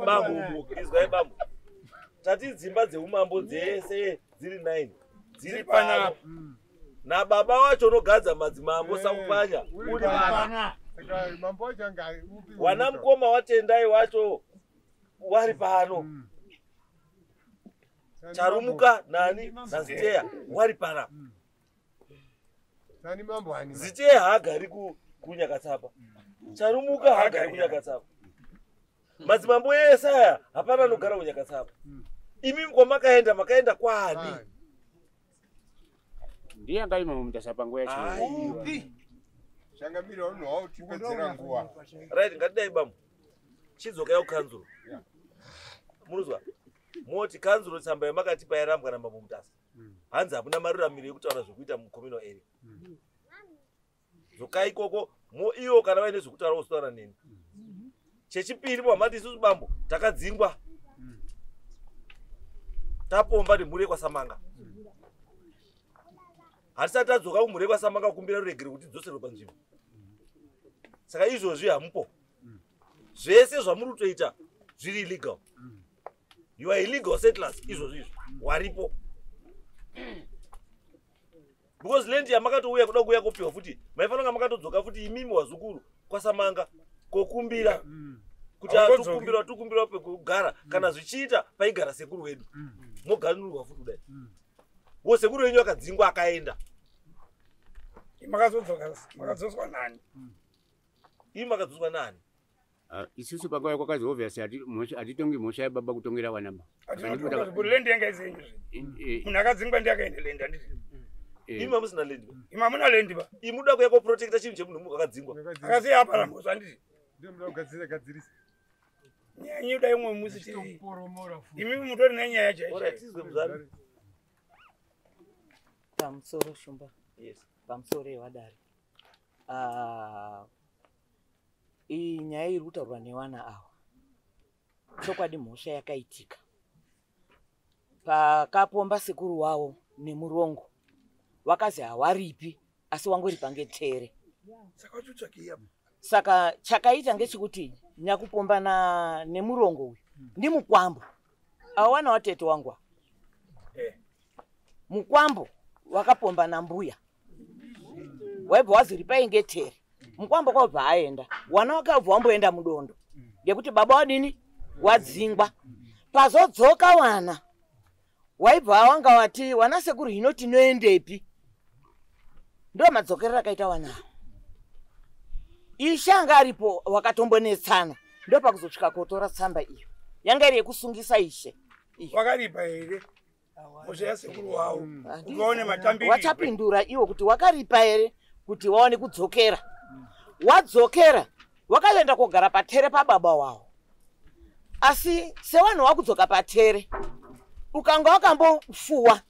Bambo, izwai bambo. Tati dzimba dzeumambo dzese dziri 9 dziri panapa. Nababa wacho unogadza madzimambo Sakupanya uri pana. Wana mukoma waTendai wacho wari pano. Charumuka nani naZiteya wari panapa. Ziteya haagari kuNyakatsapa. Charumuka haagari kuNyakatsapa. Madzimambo ese aya hapana anogara kuNyakatsapa. Imi kwamakaenda makaenda kwani? Ndiye angaima muMutasa panguva yacho. Upi? Changamire unowa nguva. Right, ngatidai bambo. Chidzokai kukanzuro. Munozwa? Moti kanzuro tsamba yamakatipa yarambwa namambo Mutasa. Hanzi hamuna maruramiro ekutaura zvekuita mucommunal area. Dzokai ikoko iwo kana vaine zvekutaura vozotaura neni. Chechipiri mwamati isusu bambo takadzingwa. Tapomba nemhuri yekwaSamanga. Hatisati tadzoka kumhuri yekwaSamanga kukumbira ruregero kuti tidzoserwe panzvimbo. Saka izvozvi hamupo. Zvese zvamuri kutoita zviri illegal. You are illegal settlers izvozvi izvo. Waripo. Because land yamakatouya kuda kuuya kopiwa futi. Maifanira kunge makatodzoka futi imimi wazukuru kwaSamanga kokumbira. Kuti atukumbira tukumbira pekugara kana zvichiita paigara sekuru wedu. Moganurwa futi kudai. Wo sekuru wenyu akadzingwa akaenda. Makazodzoka makadzoswa nani? Imi makadzoswa nani? Isusu panguva yakwakazi obviously hatitongi mhosva yababa kutongera vana ba. Land yanga isenyu zve. Munhu akadzingwa ndiye akaenda land handiti. Imi hamusina land ba. Imi hamuna land ba. Imi muda kuuya koprotecta chinhu chemunhu akadzingwa. Akasiya apara mhosva handiti. Ndiye muda kugadzirisa gadzirisa. Nyaya yenyu dai umwe musi tiri. Imi mutori nenyaya chaiyo. Alright, tizwe muzari. Pamusoro Shumba. Yes. Pamusoro yewadare. Iyi nyaya iri kutaurwa nevana ava. Chokwadi mhosva yakaitika. Pakapomba sekuru wavo nemurongo. Wakazi hawaripi asi wangoripa ngetere. Saka chakaita ngechekuti nyakupomba nemurongo uyu ndimukwambo. Ava wana watete wangu. Mukwambo wakapomba nambuya. Waibva waziripai ngetere. Mukwambo kwabva aenda. Wana wakabva wamboenda mudondo. Ngekuti baba wadini wadzingwa. Pazodzoka wana. Waibva wanga wati wana sekuru hino tinoendepi. Ndo madzokerero akaita wana. Ishe anga aripo wakatombonetsana. Ndo pakuzosvika kotora tsamba iyo. Yanga iri yekusungisa ishe. Wakaripa here? Mhosva yasekuru wavo. Ukaone matambiro. Wachapindura iwo kuti wakaripa here kuti waone kudzokera. Wadzokera wakaenda kogara patere pababa wavo. Asi sevanhu wakudzoka patere ukanga wakambofuwa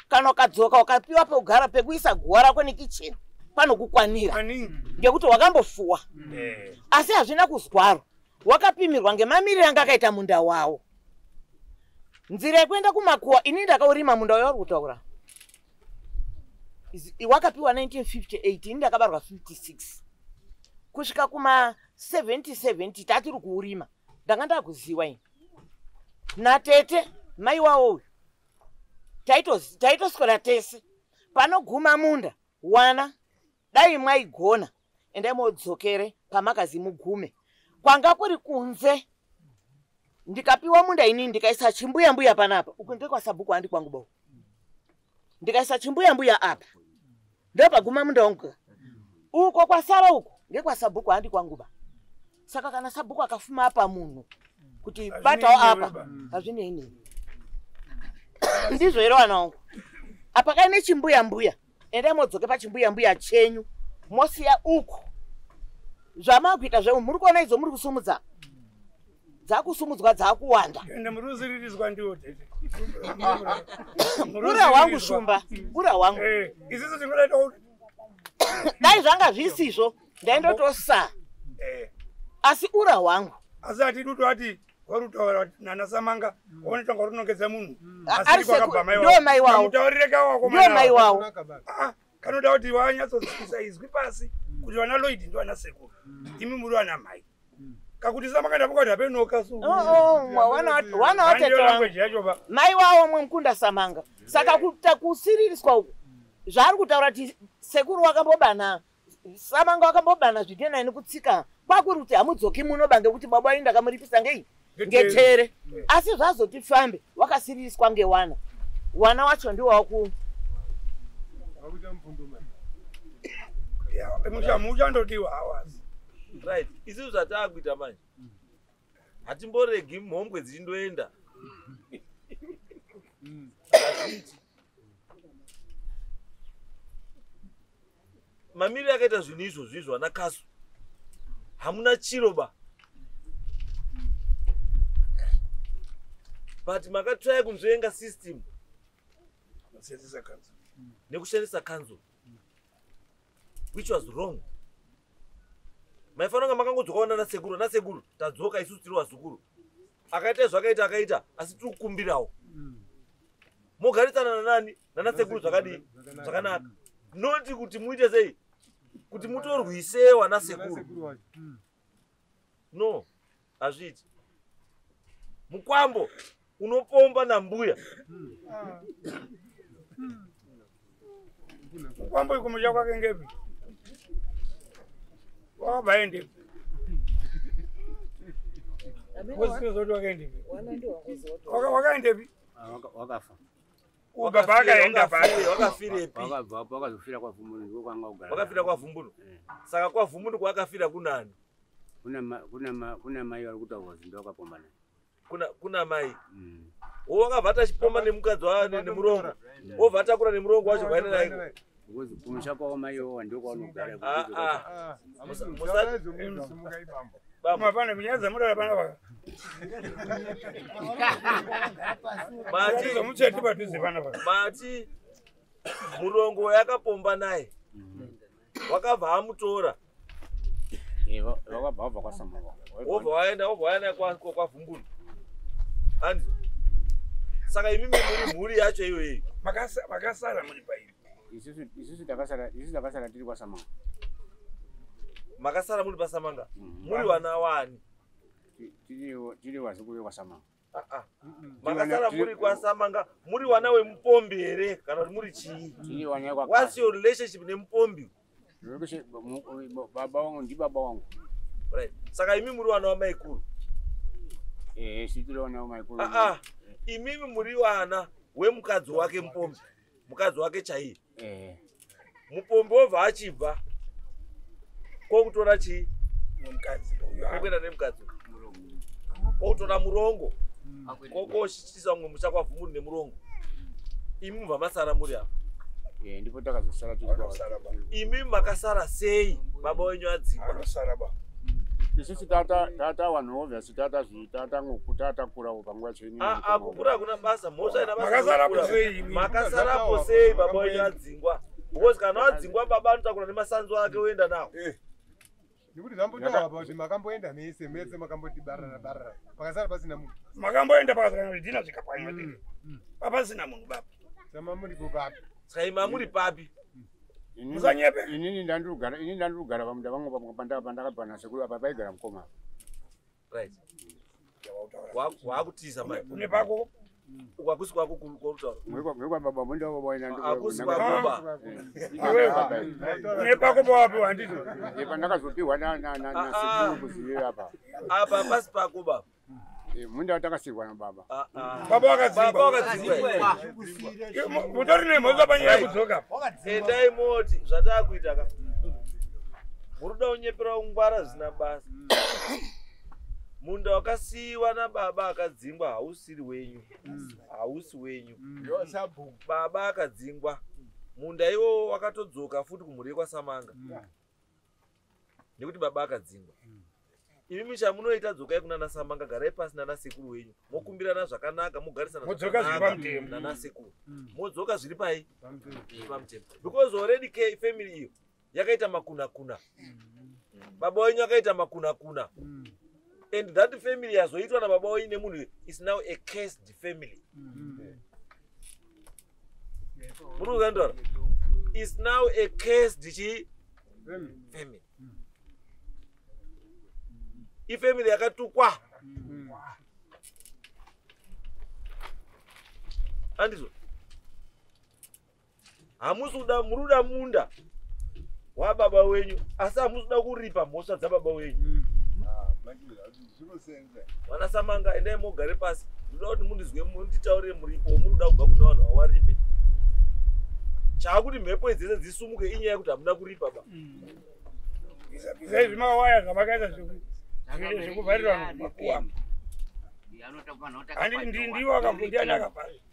kana ukadzoka ukapiwa pekugara pekuisa guwa rako nekicheni panokukwanira ngekuti wakambofuwa. Asi hazvina kuzwaro. Wakapimirwa ngemamiriro anga akaita munda wawo. Nzira yekuenda kumakuwa ini ndakaurima munda wauri kutaura. Wakapiwa 1958 ini ndakabarwa 56. Kusvika kuma 70 tatiri kuurima. Ndanga ndakuziwa ini. Natete mai wawo uyu. Taitoswera tese. Panoguma munda wana dai mwaigona endai modzokere pamakazi mugume. Kwanga kuri kunze. Ndikapiwa munda ini ndikaisa chimbuya mbuya panapa. Uku ndekwasabhuku handi kwangu bau. Ndikaisa chimbuya mbuya apa. Ndopaguma munda wangu. Uko kwasara uko ndekwasabhuku handi kwangu ba. Saka kana sabhuku akafuma apa munhu kuti batawo apa hazvinei neni. Ndizvo here wana wangu. Apa kaine chimbuya mbuya. Endai modzoke pachimbuya mbuya chenyu. Mosiya uku. Zvamakuita zvenyu muri kuona idzo muri kusumudza. Dzakusumudzwa dzakuwanda. Ende muri kusiririswa ndiwo tete. Ura wangu Shumba, ura wangu. Isusu tingodaita kuti dai zvanga zvisizvo ndaindotosa. Asi ura wangu. Asi hatidi kuti warutaura nana Samanga waonetanga runongedza munhu. Ari sekuru ndiwo mai wawo. Mutaurire kawo Ndiwo mai wawo. Kanoda kuti wanyatsodzikisa izwi pasi kuti vana Lloyd ndivo vana sekuru. Imi muri vana mai. Kakuti Samanga ndapokati hapenoka su. Wana watete wangu. Mai wawo mwe mukunda Samanga. Saka kusiririswa uku zvaari kutaura kuti sekuru wakambobana Samanga wakambobana zvidena nekutsika kwakuri kuti hamudzoki munoba ngekuti baba wenyu ndakamuripisa ngei ngetere. Asi zvazoti fambe wakasiririswa ngewana. Wana wacho ndiwo waku muchandodiwa hawazi. Right, isusu zvataakuita manje hatimboregi mhombwe dzichindoenda. Hazviiti. Mamiriro akaita zvinhu izvozvo izvo ana Kasu hamuna chiro ba, but makatry kunzvenga system nekushandisa council, which was wrong. Maifanira kunge makangodzokawo nana sekuru, ana sekuru tadzoka isusu tiri vazukuru. Akaita zvakaita akaita, asi tiri kukumbirawo mogarisana nanani nana sekuru zvakadii zvakanaka, noti kuti muite sei kuti mutorwise wana sekuru. No, hazviiti. Mukwambo unopomba nambuya. Mukwambo ikumusha kwake ngepi? Wakabva aendepi? Wozoti wakaendepi? Wakaendepi? Wakafa. Baba akaenda papi? Wakafirepi? Wakazofira kwaVhumbunu, ndiko kwanga kugara. Wakafira kwaVhumbunu. Saka kwaVhumbunu kwaakafira kunani? Kuna mai vari kutaurwa kuti ndovakapomba naye. Kuna mai. Wakabva atachipomba nemukadzi wa nemurongo. Wobva atakura nemurongo wacho vaenda naye. Because kumusha kwavo mai iwowo ndiko kwavanogara. Mapana kunyaza mudara pana vaka. Mati mucheti padhuze pana vaka. Mati murongo yakapomba naye. Wakabva amutora. Wakabva wabva kwaSamanga. Wobva waenda kwaVhumbunu. Andi. Saka imimi muri mhuri yacho iyoyo. Makasara muri pairi. Isusu takasara tiri kwaSamanga. Makasara muri paSamanga. Muri vana wani? Tiri vazukuru vekwaSamanga. Makasara muri kwaSamanga, muri wana wemupombi here kana kuti muri chii? Tiri wana kwa. What's your relationship nemupombi? Baba wangu ndi baba wangu. Right. Saka imi muri wana wamaikuru. Tiri wana wamaikuru. Imimi muri wana wemukadzi wake mupombi. Mukadzi wake chaiye. Mupombi wobva achibva kokutora chii? Mukadzi. Kokuenda nemukadzi. Kokutora murongo. Kokoshisa mumwe musha kwaVhumbunu nemurongo. Imi mubva masara muri apa. Ndipo takazosara tiri kwa. Imi makasara sei baba wenyu adzingwa? Anosara ba. Isusu tata vanhu obviously tatakurawo panguva yacho inini. Kukura hakuna basa, mhosva haina basa. Makasarapo sei? Makasarapo sei baba wenyu adzingwa? Because kana adzingwa baba anotakura nemasanzu ake oenda nawo. Nekuti zvambotaura apa kuti makamboenda mese mese makamboti barara barara pakasara pasina munhu. Makamboenda pakasara zvidhina zvikapwanywa tiri. Papasina munhu baba. Sama muripo papi? Saka imi muri papi? Musanyepe. Inini ndandiri kugara pamunda vangu pandakabva nasekuru apa paigara mukoma. Right. Wakutiza mai. Une pako? Kwakusi kwako kutaura. Mwekwa baba munda wavo Hakusi kwako ba. Une pako pawapiwa handiti? Pandakazopiwa nasekuru kuzive apa. Apa pasi pako baba. Munda watakasirwa nababa. Baba wakadzingwa. Baba wakadzingwa. Mutori nemhosva panyaya yekudzoka. Endai moti zvatakuita ka. Muri kuda kunyepera kungwara zvisina basa. Munda wakasiyiwa nababa akadzingwa hausiri wenyu. Hausi wenyu. Baba akadzingwa. Munda iwowo wakatodzoka futi kumhuri yekwaSamanga. Nekuti baba akadzingwa. Imi chamunoita dzokai kunana Samanga, garai pasi nana sekuru wenyu, mokumbirana zvakanaka, mogarisana Modzoka zviri pamutemo. Nana sekuru, modzoka zviri pai pamutemo, because already k family iyo yakaita makunakuna, baba wenyu akaita makunakuna, and that family yazoitwa nababa wenyu nemunhu is now a cursed family. Muri kuzanditora? Is now a cursed chi family, ifamily yakatukwa, andizvo? Hamusi kuda, muri kuda munda wababa wenyu, asi hamusi kuda kuripa mhosva dzababa wenyu. Vana Samanga, endai mogare pasi. Ndoda kuti mundizwe, munditaurire muripo womuri kuda kubva kune vanhu vawaripe. Chaakuti mhepo idzi dzese dzisumuke inyaya yekuti hamuna kuripa ba. Bvisai zvimawaya zvamakaita zvekuvharira vanhu kumakuwa. Ndiwo akabvundiani akavharira?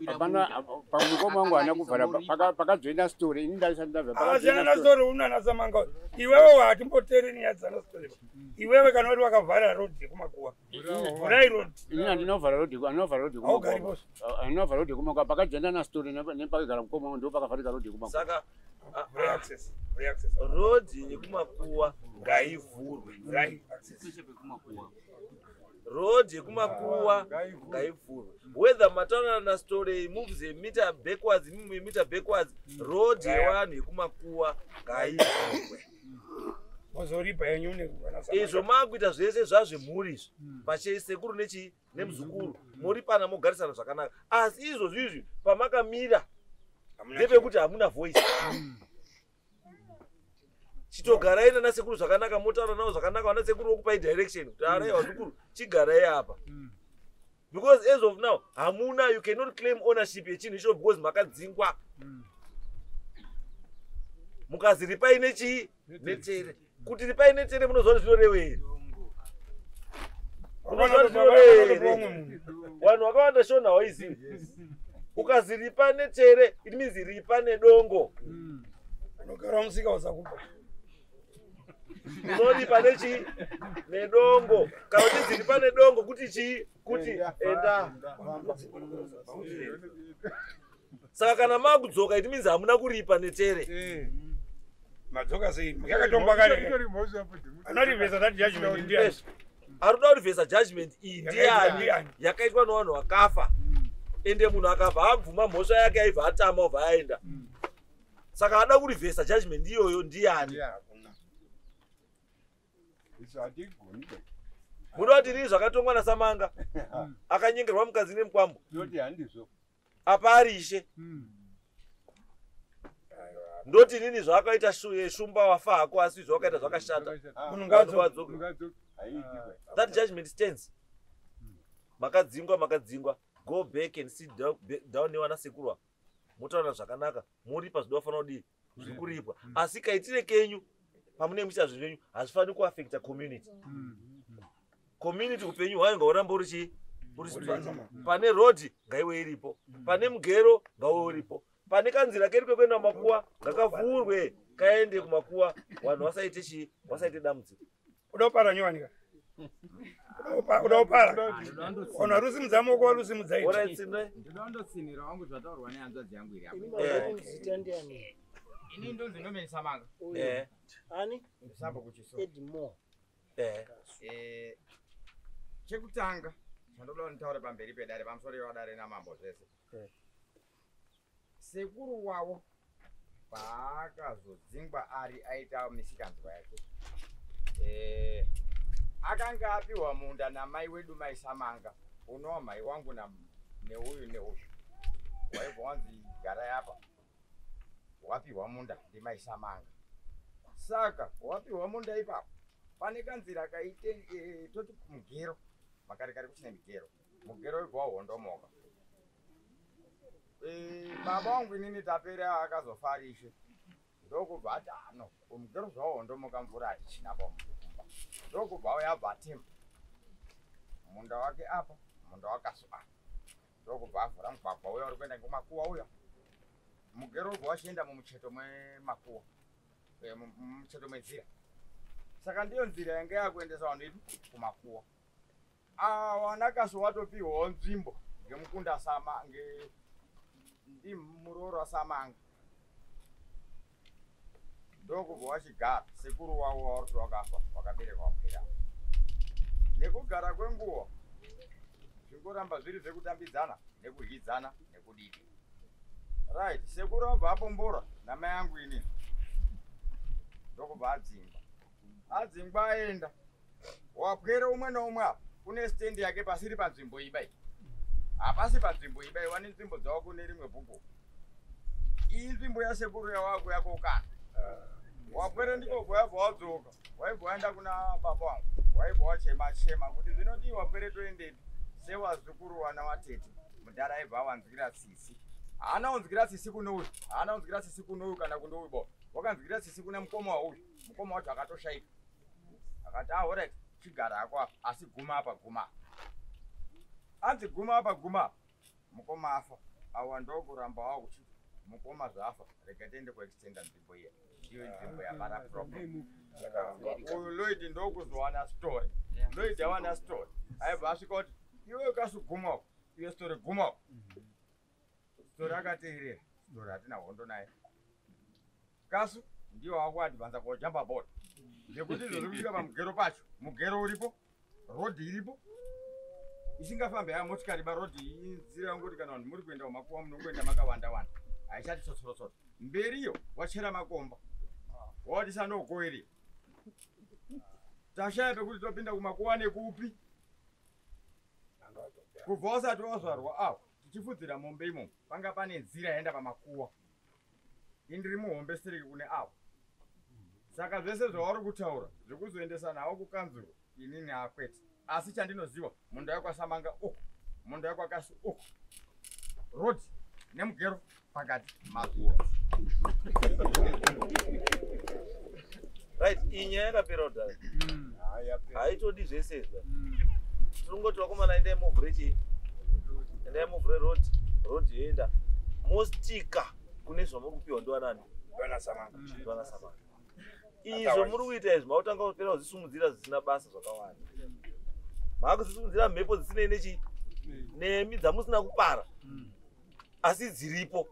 Hapana, pamukoma wangu haana kuvhara. Pakajoina story, ini ndaisati ndabva. Asiyana naStory unana Samanga. Iwewe watimboteereri nyaya dzana Story. Iwewe kana uri wakavhara road yekumakuwa, vhurai road. Ini handinovhara road, anovhara road. Haugari pose. Anovhara road yekumakuwa. Pakajoina naStory nepakagara mukoma wangu ndo pakavharika road yekumakuwa. Saka Vhurai access, vhurai access. Road yekumakuwa ngaivhurwe. Vhurai access. Road yekumakuwa ngaivhurwe, whether mataurana naStory moves a meter backwards, move a meter backwards, road yevanhu yekumakuwa ngaivhurwe. Mozoripa yenyu nevana Samanga. Izvo maakuita zvese zvazvemhuri izvi pache sekuru nechi nemuzukuru, moripana, mogarisana zvakanaka. Asi izvozvo izvi pamakamira ndepekuti hamuna voice. Chitogarai nana sekuru zvakanaka, motaura navo zvakanaka, vana sekuru vokupai direction kuti arai vazukuru, chigarai apa, because as of now hamuna, you cannot claim ownership yechinhu icho because makadzingwa. Mukazi ripai nechii? Netere. Kuti ripai netere, munoziva kuti zvinorevei? Munoziva kuti zvinorevei here? Vanhu vakawanda Shona hawaizivi. Ukazi ripa netere, it means ripa nedongo. Unogara musika usakupa. Unoripa nechii? Nedongo. Kana uchinzi ripa nedongo, kuti chii? Kuti enda. Saka kana makudzoka, it means hamuna kuripa netere. Madzoka sei? Yakatongwa kare. Anorivhesa that judgment ndiani? Ari kuda kurivhesa judgment iyi Yakaitwa ndiani? ndiani? Yakaitwa nevanhu vakafa. Ende munhu akabva abvuma mhosva yake, aibva atama, obva aenda. Saka ada kurivhesa judgment iyoyo ndiani? Isu hatigoni. Muda kuti rii zvakatongwa naSamanga akanyengerwa mukadzi nemukwambo? Tinoti handizvo. Apa ari ishe, ndoti nini zvaakaita shumba wafa hako, asi zvawakaita zvakashata. Munhu Vanhu ngaadzoke. vadzoke. That judgment stands. Makadzingwa, makadzingwa. Go back and sit down nevana sekuru ava, motaura zvakanaka, muripa zvinoda fanira kudii, zviri kuripwa. Asi kaitire kenyu pamunenge muchiita zvinhu zvenyu hazvifaniri kuafecta community. Community upenyu hwayo ngauramba uri chii? Uri straight. Pane rodhi ngaiwe iripo, pane mugero ngauwe uripo, pane kanzira kedu kekuenda kumakuwa ngakavhurwe kaende kumakuwa, vanhu vasaite chii? Vasaite dambudziko. Uda kupara nyowani ka? Uda kupara? Ona rusimudza maoko, warusimudza iti. Alright, Sindai. Ndoda kundotsinhira wangu zvataurwa nehanzvadzi yangu iri apa. Zita ndiani? Ini ndonzi Norman Samanga. Ani? Sambo kuchiso. Edmore. Chekutanga chandoda kunditaure pamberi pedare, pamusoro wedare namambo zvese, sekuru wavo paakazodzingwa ari aita misikanzwa yake, akanga apiwa munda namai wedu mai Samanga, unova mai wangu neuyu neuyu, waibva wanzi garai apa, wapiwa munda ndimai Samanga. Saka wapiwa munda ipapo pane kanzira kaite toti mugero, makare kare kuchine migero, mugero webva wahondomoka. Baba wangu inini tapera akazofarishe, ndokubva ati ano mugero zvawahondomoka, mvura hatichina pamukumba, ndokubva auya abva atema munda wake apa, munda wakaso apa, ndokubva avhura mugwagwa uya uri kuenda ngemakuwa uya, mugero ubva wachienda mumucheto mwemakuwa, mumucheto mwenzira. Saka ndiyo nzira yanga yakuendesa vanhu vedu kumakuwa. Wana Kasu watopiwawo nzvimbo ngemukunda sama nge ndimuroora Samanga. Ndokubva wachigara sekuru wavo wauri wakafa wakaberekwa wakwira. Nekugara kwenguva zvingoramba zviri zvekutambidzana nekudyidzana nekudidi. Right, sekuru abva apombora namai angu inini. Ndokubva adzingwa. Adzingwa aenda. Wapwere umwe naumwe apa kune stendi yake pasiri panzvimbo ibai. Hapasi panzvimbo ibai, wane nzvimbo dzavo kune rimwe bhuku. Iyi nzvimbo yasekuru yawako yakokana. Wapwere ndiko kwayabva wadzoka. Waibva waenda kuna baba wangu. Waibva wachema chema kuti zvinodii wapwere toendepi. Sewazukuru wana watete. Mudhara aibva awanzwira tsitsi. Haana kunzwira tsitsi kune uyu. Haana kunzwira tsitsi kune uyu kana kune uyu bo. Wakanzwira tsitsi kuna mukoma wauyu. Mukoma wacho akatoshaika. Akati ah alright, chigara hako apa asi guma apa guma. Anzi guma apa guma. Mukoma afa. Awa ndokuramba wakuti mukoma zvafa. Rega tiende kuextenda nzvimbo iya. Ndiyo nzvimbo yabara problem. Uyu Lloyd ndokuzowana story. Lloyd awana story. Aibva asvika kuti iwe ukasuguma uko. Iwe story guma uko. Story akateerera. Story hatina hondo naye. Kasu ndiyo wakuadvanza kojamba board. Zvekuti izvo zviri kusvika pamugero pacho. Mugero uripo, rodhi iripo. Isingafambi haya motikari ba rodhi inzira yongoti kana vanhu muri kuenda kumakuwa munongoenda makawanda wanda. Haichati tsotsorotsoro. Mberiyo wachera makomba. Wati sanogoeri. Tashaya pekuti topinda kumakuwa nekupi. Kubva usati wazvarwa awo tichifudzira mombe imomo panga pane nzira yaenda pamakuwa. Indiri muhombe siriki kune avo. Saka zvese zvauri kutaura zvekuzoendesa nawo kukanzuro inini akwete. Asi chandinoziva munda wekwaSamanga uku, munda wekwaKasu uku. Road nemugero pakati makuwa. Right, iyi nyaya yakapera kudhara. Haitodi zvese izvi. Tinongoti vakomana endai movhure chii? Endai movhure road, road yoenda. Mostika kune zvamuri kupiwa ndiwanani? Ndiwana Samanga. Ndiwana Samanga. Izvo muri kuita izvi makutanga kupera kuzvisumudzira zvisina basa zvakawanda. Makuzvisumudzira mhepo dzisinei nechi nemi dzamusina kupara. Asi dziripo.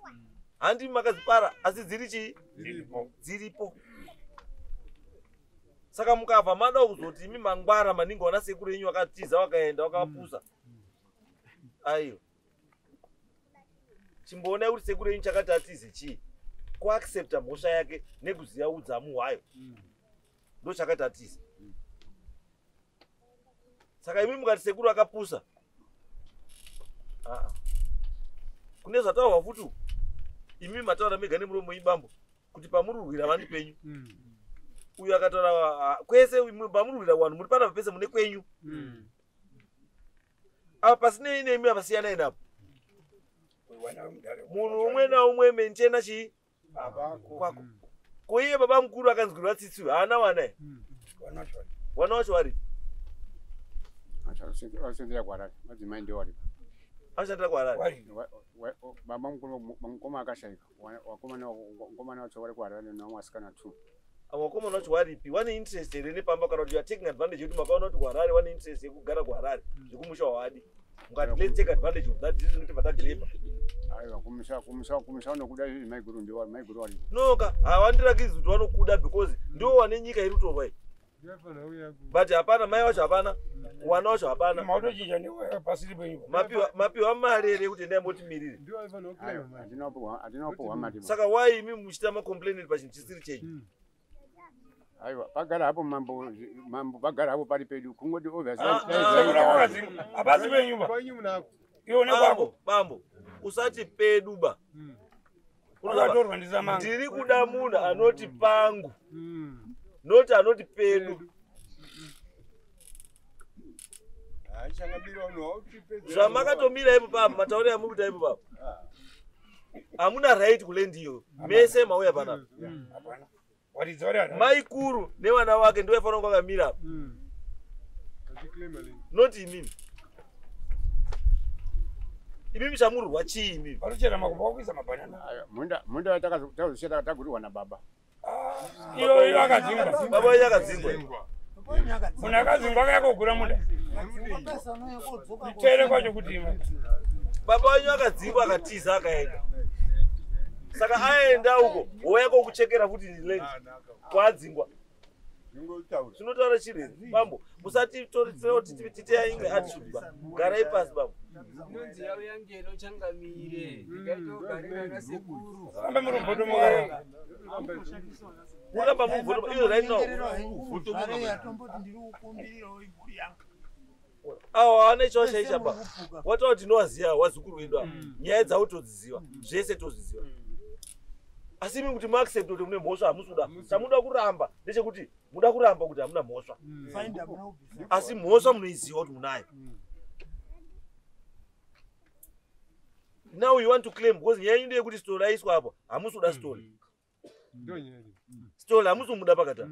Handi makadzipara asi dziri chii? Dziripo. Dziripo. Saka mukabva mada kuzoti imi mangwara maningi wana sekuru enyu wakatiza wakaenda wakapusa. Aiwa. Chimboonai kuti sekuru enyu chakati atize chii? Kuaccepta mhosva yake nekuziva udzamu hwayo. Ndo chakati atize. Saka imi mukati sekuru akapusa. Kune zvataurwa futi imi mataura mega nemuromo ibambo kuti pamururwira vandi penyu. Uyu akataura kwese pamururwira vanhu muri panapa pese mune kwenyu. Apa pasinei nemi apa siyanai napo. Munhu umwe naumwe maintaina chii? Kwako. Ko iye baba mukuru akanzwirwa tsitsi haana wana here? Wana wacho wari? Vasenzera kuHarare, madzimai ndiwo aripo. Vashandira kuHarare? Baba mukuru mukoma akashaika. Wakomana wacho vari kuHarare nevamwe vasikana 2. Wakomana wacho waripi? Wane interest here nepamba kana kuti you are taking advantage yekuti makaona kuti kuHarare wane interest yekugara kuHarare zvekumusha wawadi. Mukati let's take advantage of that this is not vatagreba. Aiwa kumusha unokuda izvi maiguru ndiwo maiguru waripo. No ka hawandirakidzi kuti vanokuda because ndiwo wane nyika iri kutorwa iyi. But hapana mai wacho hapana, wana wacho hapana. Mautochinja newe pasiri penyu. Mapiwa mari here yekuti endai motimirire? Hatina kupiwa mari. Saka why imi muchiita macomplain pachinhu chisiri chenyu? Aiwa pagara hapo mambo pagara hapo pari pedu kungoti obviously hapasi penyu ba. Iwe une kwako. Bambo usati pedu ba. Unotorwa ndiSamanga. Ndiri kuda munhu anoti pangu. Not anoti pedu. Zvamakatomira ipo papa matauriro amuri kuita ipo papa. Hamuna right kuland iyo. Mese mauya panapa. Mai kuru nevana vake ndivo vaifanira kunge vakamira apa. Not imimi. Imimi chamurwa chii imimi? Vanochera makumbo vakuisa mabhanana. Munda watakazosiya takagurirwa nababa. Iyo iyo akadzingwa. Baba wenyu akadzingwa. Munhu akadzingwa akauya kogura munda. Tere kwacho kuti imwe. Baba wenyu akadzingwa akatiza akaenda. Saka aenda uko, wouya kokuchekera futi land kwaadzingwa. Zvinotaura chirezi bambo, musati titeya imwe attitude ba. Garai pasi bambo. Inonzi yauya ngeno changamire ndikaitogarira nasekuru. Ramba muri kubvotomoka. Muramba mubvotomoka iyo right now. Awa hawana chawashaisha ba. Wataura kuti tinowaziva wazukuru wedu ava. Nyaya dzavo todziziva, zvese tozviziva. Asi imi kuti muaccept kuti mune mhosva hamusi kuda. Chamunoda kuramba ndechekuti muda kuramba kuti hamuna mhosva. Asi mhosva munoiziva kuti munayo. Now you want to claim because nyaya yenyu ndeyekuti story raiswa apo hamusi kuda story. Story hamusi kumuda pakati apa.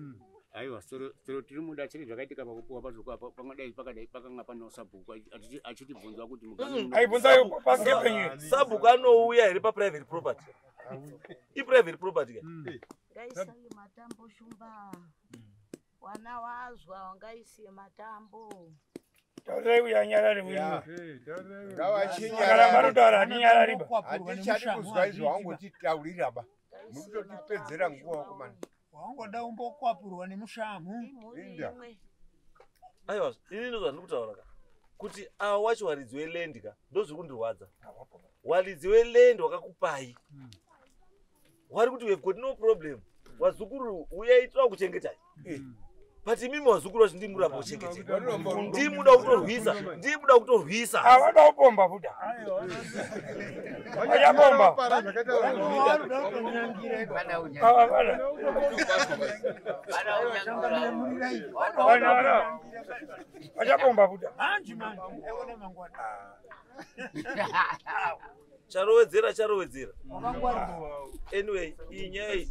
Aiwa, soro tiri muda chiri zvakaitika pakupuwa pazuka apa pangadai pakadai pakanga pane sabhuku achitibvunza kuti Sabhuku anouya here paprivate property? Iprivate property ka? Ngaisai matambo shumba. Wana wazwa wangaisiye matambo. Taurai uyo anyarare uyu. Akaramba anotaura hatinyarari ba. Hatichadi kuzwa izvo wangotitaurira ba. Mukutotipedzera nguva wakomana. Wangoda umbokwapurwa nemushamu. Inda. Aiwa, ini ndozvandiri kutaura ka. Kuti awa wacho waridzi weland ka, ndozviri kundirwadza. Waridzi weland wakakupai. Wari kuti we've got no problem. Wazukuru uyai toda kuchengetai. But imimi wazukuru wacho ndimi muramba kuchengeteka. Ndimi muda kutorwisa, ndimi muda kutorwisa. Awada kupomba futa. Vachapomba. Ava vana. Vana vana. Vachapomba futa. Manje manje. Eona mangwana. Charowedzera charowedzera. Anyway, iyi nyaya iyi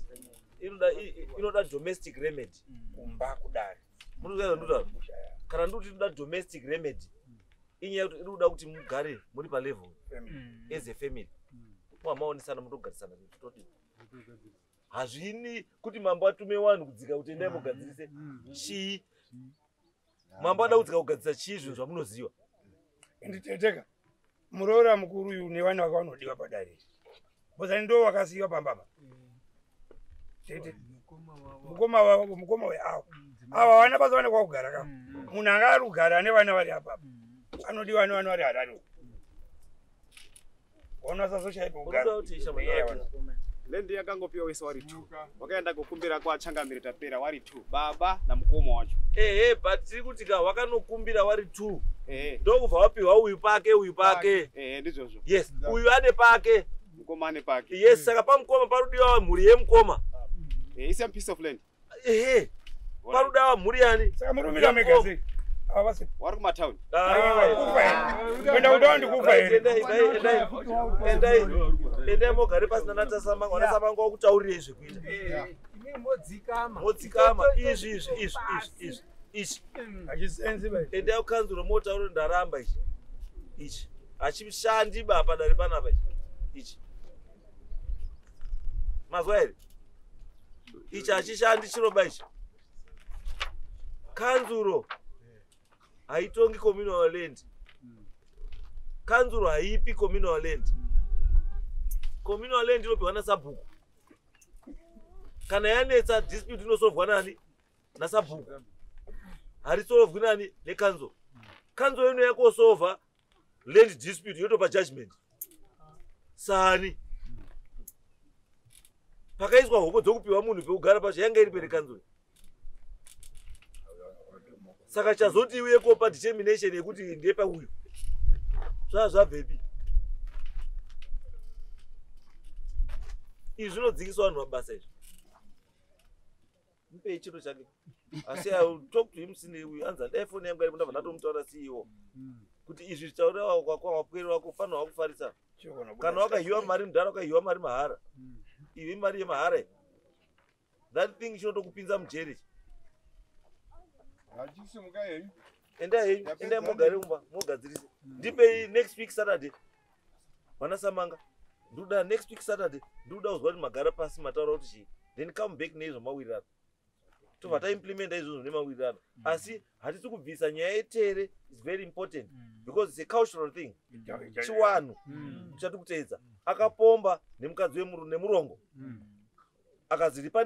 inoda domestic remedy. Kumba kudare. Munozviziva zvandinotaura? Kana ndikuti inoda domestic remedy, inyaya yekuti inoda kuti mugare muri palevel as a family. Mwamaonesana mutogarisana kuti todii. Hazvini kuti mambo atume vanhu kudzika kuti endai mugadzirise chii. Mambo ada kudzika kugadzirisa chii zvinhu zvamunoziva. Nditeteka. Muroora mukuru uyu nevana vake vanodiwa padare. Bozani ndo vakasiyiwa pamba apa. Tete. Mukoma wavo, mukoma weavo. Ava vana basa vane kwakugara ka. Munhu anga ari kugara ane vana vari apa. Anodiwa nevana vari Harare. Ona sasoshayi kugara. Land yakangopiwa wese wari 2. Wakaenda kukumbira kwa changamire tapera wari 2. Baba na mukoma wacho. Ehe, but tiri kuti ka wakanokumbira wari 2. Ndokubva wapiwa uyu pake uyu pake. Ehe, ndizvozvo. Yes, uyu ane pake. Mukoma ane pake. Yes, saka pamukoma parudiwa mhuri yemukoma. It's a piece of land. Ehe. Parudiwa mhuri yani. Saka murumira mega sei? Ava vasi. Wari kumatown. Kufa here. Kuenda kutaundi kufa here. Endai endai mogare pasina natasamanga, wanasamanga wakutaurirei zvekuita. Imi modzikama. Modzikama izvi izvi izvi izvi izvi. Hachisenzi ba. Endai kukanzuro motaura ndaramba ichi. Ichi. Hachishandi ba padare panapa ichi. Ichi. Mazwa here? Ichi hachishandi chiroba ichi. Kanzuro haitongi communal land. Kanzuro haipi communal land. Communal land inopiwa nasabhuku. Kana yanetsa dispute inosolvwa nani? Nasabhuku. Harisolvwi nani? Nekanzuro. Kanzuro ino yakosolva land dispute yotopa judgment. Sani. Pakaiswa hoko dzokupiwa munhu pekugara pacho yanga iri pere kanzuro. Saka chazoti iuye kopa determination yekuti ndepa uyu. Zvabvepi? Izvi zvinodzikisa vanhu mabasa izvi. Mupei chiro chake. Asi I will talk to him sine uyu anzi dai phone yangu iripo ndabva ndatomutaura CEO. Kuti izvi zvitaura kwawapwere wako fanirwa kufarisa. Kana wakahiwa mari mudhara wakahiwa mari mahara. Iwe mari yemahara. That thing chinotokupinza mujeri. Hachisimuka henyu. Endai henyu, endai mogare kumba, mogadzirise. Ndipei next week Saturday. Vana Samanga, ndoda next week Saturday, ndoda kuzwa kuti magara pasi mataura kuti chii. Then come back neizvo mawirirano, tobva taimplementa izvozvo nemawirirano. Asi hatisi kubvisa nyaya yetere. Is very important because it's a cultural thing, chiwanhu chati kuteedza. Akapomba nemukadzi nemurongo, akaziripa.